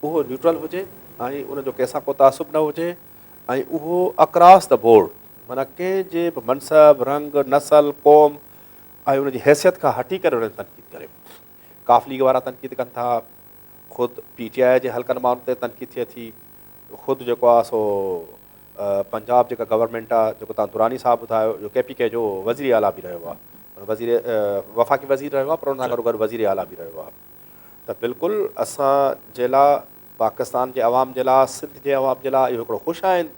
اهو نيوٽرل هجي ۽ ان جو ڪنهن سان ڪو تعصب نه هجي ۽ اهو اڪراس the board معنيٰ ڪنهن جي به منصب، رنگ، نسل، قوم ۽ ان جي حيثيت کان هٽي ڪري ان تي تنقيد ڪري. قاف ليگ وارا تنقيد ڪن ٿا، خود پي ٽي آء جي حلقن مان ان تي تنقيد ٿئي ٿي، خود جيڪو آهي سو پنجاب جيڪا گورنمينٽ آهي جيڪو تان دراني صاحب ٻڌايو جو ڪي پي ڪي جو وزير اعليٰ به رهيو آهي وزير وفاقي وزير رهيو آهي پر ان سان گڏو گڏ وزير اعليٰ به رهيو آهي ته بلڪل اسان جي لاء پاڪستان جي عوام جي لاء سنڌ جي عوام جي لاء اهو هڪڙو خوش آئند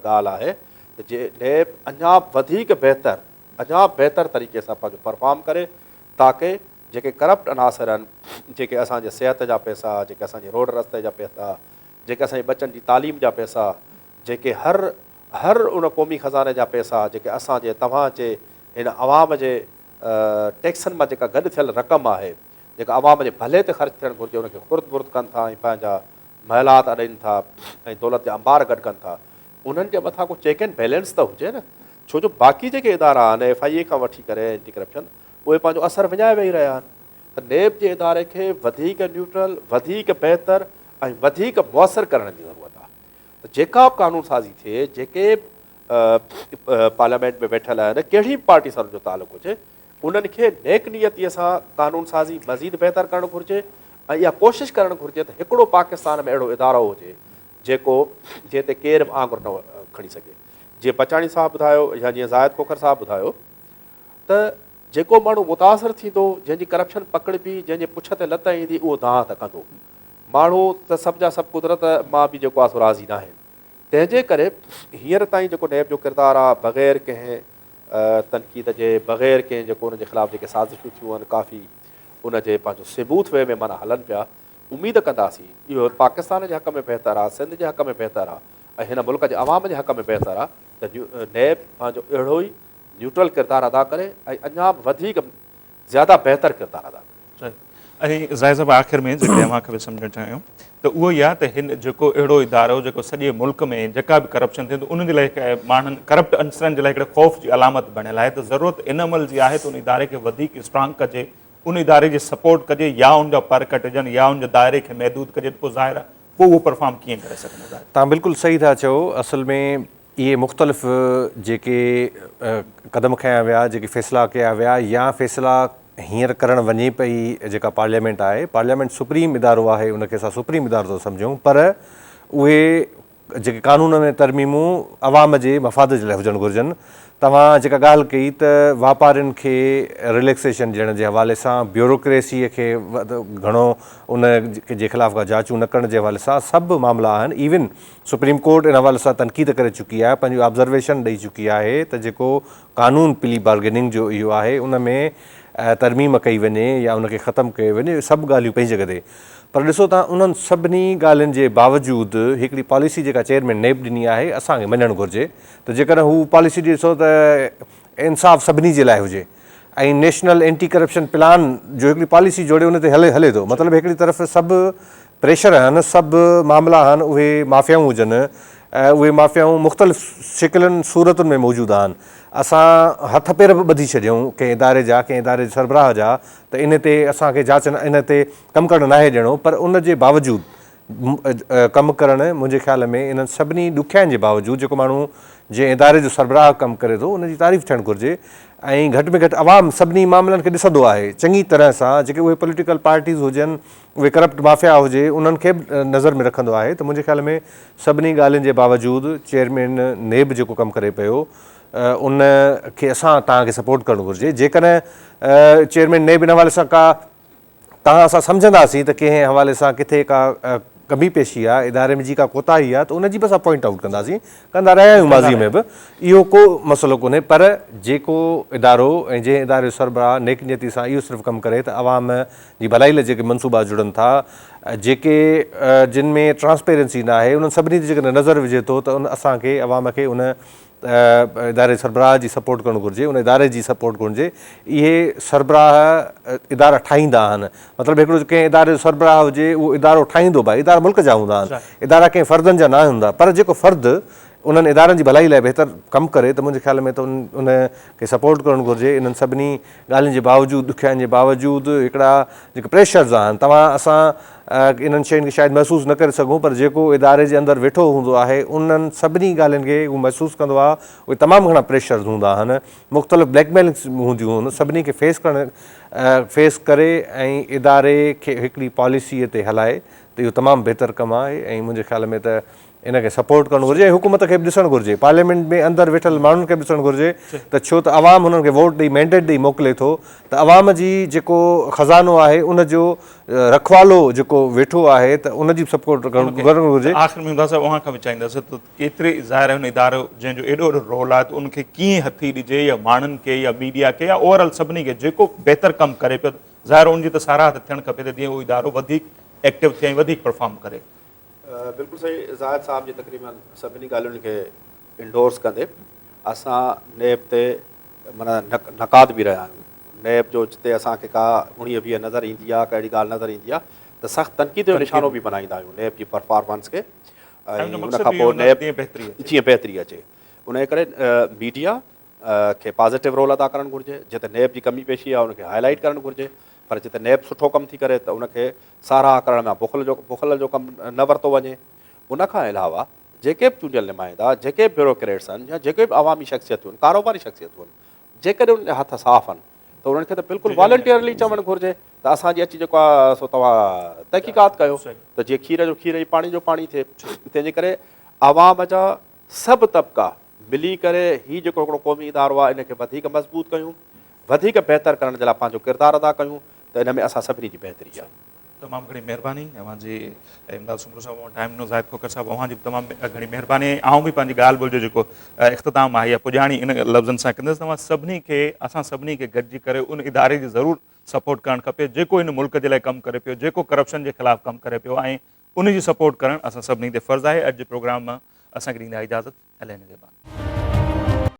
ڳالهه آهي ته جي نيب اڃا وڌيڪ بهتر اڃا بهتر طريقي سان پنهنجو پرفارم ڪري تاڪه جيڪي ڪرپٽ عناصر آهن، جيڪي اسان جي صحت جا پئسا، جيڪي اسان جي روڊ رستي جا پئسا، جيڪي اسان جي ٻچن جي تعليم جا پئسا، جيڪي هر هر ان قومي خزاني جا پئسا، جيڪي اسان جي توهان جي هن عوام جي ٽيڪسن مان جيڪا گڏ ٿيل رقم آهي، جيڪا عوام جي ڀلي تي خرچ ٿيڻ گهرجي ان کي خرد برد ڪن ٿا ۽ پنهنجا محلات اڏين ٿا ۽ دولت جا انبار گڏ ڪن ٿا، انهن جي مٿان ڪو چيڪ اينڊ بيلنس ته هجي نه، ڇو جو باقي جيڪي ادارا آهن ايف I اي کان وٺي ڪري اينٽي ڪرپشن اهي پنهنجو اثر وڃائي ويهي رهيا آهن ته نيب جي اداري کي وڌيڪ نيوٽرل، وڌيڪ بهتر ۽ وڌيڪ موثر ڪرڻ جي ضرورت آهي ته جيڪا به قانون سازي ٿئي، جيڪي به پارليامينٽ ۾ ويٺل آهن، ڪهڙي به پارٽي سان انهن جو تعلق هجي، انهن کي نيڪ نيتي سان قانون سازي مزيد بهتر ڪرڻ گهرجي ۽ اها ڪوشش ڪرڻ گهرجي ته هڪڙو پاڪستان ۾ اهڙو ادارو هجي جيڪو جنهن تي ڪير به آڱر نه کڻي سگهي. جيئن بچاڻي صاحب ٻڌايو يا جيئن زاهد کوکر صاحب ٻڌايو ته جيڪو ماڻهو متاثر ٿيندو، جنهن جي ڪرپشن پڪڙبي، جنهن جي پڇ تي لت ايندي، اهو دانهن ته ڪندو. ماڻهو ته سڀ جا سڀ قدرت مان به جيڪو آهي سو راضي ناهن. تنهن جي ڪري هينئر تائين جيڪو نيب جو ڪردار آهي، بغير ڪنهن تنقيد جي، بغير ڪنهن جيڪو ان جي خلاف جيڪي سازشون ٿيون آهن، ڪافي ان جي پنهنجو سموٿ وي ۾ معنيٰ هلن پيا. اميد ڪنداسين اهو پاڪستان جي حق ۾ بهتر آهي، سنڌ جي حق ۾ بهتر آهي ۽ هن ملڪ جي عوام جي حق ۾ بهتر آهي ته نيب پنهنجو اهڙو ئي نيوٽرل ڪردار ادا ڪري ۽ اڃا به وڌيڪ زياده بهتر ڪردار ادا ڪري. ۽ زاهد صاحب آخر ۾ جيڪڏهن اوهان کي به سمجهڻ چاهيون ته اهو ئي آهي ته هن جيڪو اهڙو ادارو جيڪو سڄي ملڪ ۾ جيڪا به ڪرپشن ٿئي ٿي ان جي لاء هڪ ماڻهن ڪرپٽ عنصرن جي لاء هڪڙي خوف جي علامت بڻيل آهي ته ضرورت ان عمل جي آهي ته ان اداري کي وڌيڪ اسٽرانگ ڪجي ان اداري جي سپورٽ ڪجي يا ان جا پر ڪٽجن يا ان جي دائري کي محدود ڪجي ته پوء ظاهر آهي پوء اهو پرفارم ڪيئن ڪري سگهندو ظاهر. توهان بلڪل صحيح ٿا چئو اصل ۾ اهي مختلف جيڪي قدم کنيا ويا، جيڪي فيصلا ڪيا ويا يا فيصلا هينئر ڪرڻ وڃي پئي جيڪا پارليامينٽ آهي، پارليامينٽ سپريم ادارو آهي ان کي اسان سپريم ادارو ٿا سمجهون پر اهي جيڪي قانون ۾ ترميمون عوام جي مفاد جي لاء هجڻ گهرجن. توهان جيڪا ڳالهه ڪئي ته واپارين کي رليڪسيشن ڏيڻ جي حوالي سان بيوروڪريسي کي گهڻو ان جي خلاف ڪا جاچون نه ڪرڻ جي حوالي سان سڀ معاملا آهن ايون سپريم ڪورٽ ان حوالي سان تنقيد ڪري چڪي آهي، پنهنجون آبزرويشن ڏئي چڪي آهي ته جيڪو قانون پلي بارگيننگ جو اهو آهي ان ۾ ترميم ڪئي وڃي يا ان کي ختم ڪيو وڃي سڀ ڳالهيون پنهنجي جڳهه تي پر ڏسو ته انهن سڀني ڳالهين جي باوجود هڪڙي پاليسي جيڪا چيئرمين نيب ڏني آهي اسان کي مڃڻ گهرجي ته جيڪڏهن هو پاليسي ڏسو ته انصاف سڀني جي لاء هجي ۽ نيشنل اينٽي ڪرپشن پلان جو هڪڙي پاليسي جوڙي ان تي هلي هلي ٿو مطلب هڪڙي طرف سڀ پريشر آهن سڀ معاملا آهن اهي مافيائون هجن اهي مافيائون مختلف شڪلن صورتن ۾ موجود آهن اسان هٿ پير به ٻڌي ڇڏيون ڪنهن اداري جا ڪنهن اداري جي سربراهه جا ته ان تي اسان کي جاچ ان تي ڪم ڪرڻ ناهي ڏيڻو پر ان جي باوجود ڪم ڪرڻ منهنجي خيال ۾ انهن سڀني ڏکيائين جي باوجود جيڪو ماڻهو جنهن اداري جو سربراهه ڪم ڪري ٿو ان جي تعريف ٿيڻ گهرجي ۽ گهٽ ۾ گهٽ عوام سڀني معاملن کي ڏسندو آهي چڱي طرح سان جيڪي اهي پوليٽيڪل پارٽيز هجن اهي ڪرپٽ مافيا هجي انهن کي به نظر ۾ رکندو آهي ته منهنجي خيال ۾ سڀني ڳالهين جي باوجود چيئرمين نيب جيڪو ڪم ڪري پيو ان کي اسان توهان کي سپورٽ ڪرڻ گهرجي جيڪڏهن چيئرمين نيب ان حوالي سان ڪا تان اسان سمجهنداسين ته ڪنهن حوالي سان ڪٿي ڪا ڪمي پيشي آهي اداري ۾ جي ڪا ڪوتاهي آهي ته ان جي به اسان پوائنٽ آئوٽ ڪنداسين ڪندا رهيا آهيون ماضي ۾ به اهو ڪو مسئلو ڪونهي پر جيڪو ادارو ۽ جنهن اداري جو سربراهه نيڪ نيتي سان اهو صرف ڪم ڪري ته عوام جي ڀلائي لاء جيڪي منصوبا جڙن ٿا جيڪي جن ۾ ٽرانسپيرنسي ناهي انهن سڀني تي جيڪڏهن نظر وجهي ٿو ته ان اسان کي عوام کي ان اداري جي سربراهه جي سپورٽ ڪرڻ گهرجي ان اداري جي سپورٽ گهرجي اهي سربراهه ادارا ٺاهيندا آهن مطلب هڪڙو ڪنهن اداري جو سربراهه هجي اهو ادارو ٺاهيندو به آهي ادارا ملڪ جا هوندا آهن ادارا ڪنهن فردن جا نه هوندا پر جيڪو فرد انهن ادارن جي ڀلائي لاء بهتر ڪم ڪري ته منهنجي خيال ۾ ته ان کي سپورٽ ڪرڻ گهرجي انهن سڀني ڳالهين جي باوجود ڏکيائين جي باوجود هڪڙا جيڪي پريشرز آهن توهان اسان انهن شين کي شايد محسوس نه ڪري سگهون پر جيڪو اداري جي اندر ويٺو هوندو آهي انهن سڀني ڳالهين کي هو محسوس ڪندو آهي اهي تمام گهڻا پريشرز هوندا آهن مختلف بليڪ ميلنگس هونديون آهن سڀني کي فيس ڪرڻ فيس ڪري ۽ اداري کي هڪڙي پاليسي تي هلائي ته اهو تمام بهتر ڪم آهي ۽ منهنجي خيال ۾ ته ان کي سپورٽ ڪرڻ گهرجي ۽ حڪومت کي به ڏسڻ گهرجي پارليامينٽ ۾ اندر ويٺل ماڻهن کي به ڏسڻ گهرجي ته ڇو ته عوام هنن کي ووٽ ڏئي مينڊيٽ ڏئي موڪلي ٿو ته عوام جي جيڪو خزانو آهي ان جو رکوالو جيڪو ويٺو آهي ته ان جي به سپورٽ ڪرڻ گهرجي. آخر ۾ امداد صاحب اوهان کان به چاهينداسين ته ڪيتري ظاهر آهي ان ادارو جنهن جو ايڏو وڏو رول آهي ته ان کي ڪيئن هٿي ڏجي يا ماڻهن کي يا ميڊيا کي يا اوور آل سڀني کي جيڪو بهتر ڪم ڪري پيو ظاهر ان جي ته ساراهه ته ٿيڻ کپي ته جيئن اهو ادارو وڌيڪ ايڪٽو ٿئي ۽ وڌيڪ پرفارم ڪري. بلڪل صحيح زاهد صاحب جي تقريبن سڀني ڳالهين کي انڊورس ڪندي اسان نيب تي معنيٰ نقاد به رهيا آهيون نيب جو جتي اسان کي ڪا اڻيهه ويهه نظر ايندي آهي ڪا اهڙي ڳالهه نظر ايندي آهي ته سخت تنقيد جو نشانو به بنائيندا آهيون نيب جي پرفارمنس کي ۽ ان کان پوء نيب جيئن بهتري اچي ان جي ڪري ميڊيا کي پازيٽو رول ادا ڪرڻ گهرجي جتي نيب جي ڪمي پيشي آهي ان کي هائي لائيٽ ڪرڻ گهرجي پر جتي نيب سٺو ڪم ٿي ڪري ته ان کي ساراهه ڪرڻ ۾ بخل جو بخل جو ڪم نه ورتو وڃي. ان کان علاوه جيڪي به چونڊيل نمائندا، جيڪي به بيوروڪريٽس آهن يا جيڪي به عوامي شخصيتون آهن، ڪاروباري شخصيتون آهن، جيڪڏهن انهن جا هٿ صاف آهن ته انهن کي ته بلڪل والنٽيئرلي چوڻ گهرجي ته اسان جي اچي جيڪو آهي سو توهان تحقيقات ڪيو ته جيئن کير جو کير ۽ پاڻي جو پاڻي ٿئي. تنهن جي ڪري عوام جا سڀ طبقا ملي ڪري هي جيڪو هڪڙو قومي ادارو آهي ان کي وڌيڪ مضبوط ڪيون، وڌيڪ بهتر ڪرڻ جي لاء پنهنجو ڪردار ادا ڪيون ته ان ۾ اسان سڀني جي بهتري آهي. تمام گهڻي مهرباني اوهان جي امداد سومرو صاحب اوهان ٽائيم ڏنو زاهد کوکر صاحب اوهان جي به تمام گهڻي مهرباني ۽ آئون به پنهنجي ڳالهه ٻولهه جو جيڪو اختتام آهي يا پڄاڻي ان لفظن سان ڪندس توهان سڀني کي اسان سڀني کي گڏجي ڪري ان اداري جي ضرور سپورٽ ڪرڻ کپي جيڪو هن ملڪ جي لاء ڪم ڪري پيو جيڪو ڪرپشن جي خلاف ڪم ڪري پيو ۽ ان جي سپورٽ ڪرڻ اسان سڀني تي فرض آهي اڄ جي پروگرام مان اسان کي ڏيندا اجازت علي نگهبان.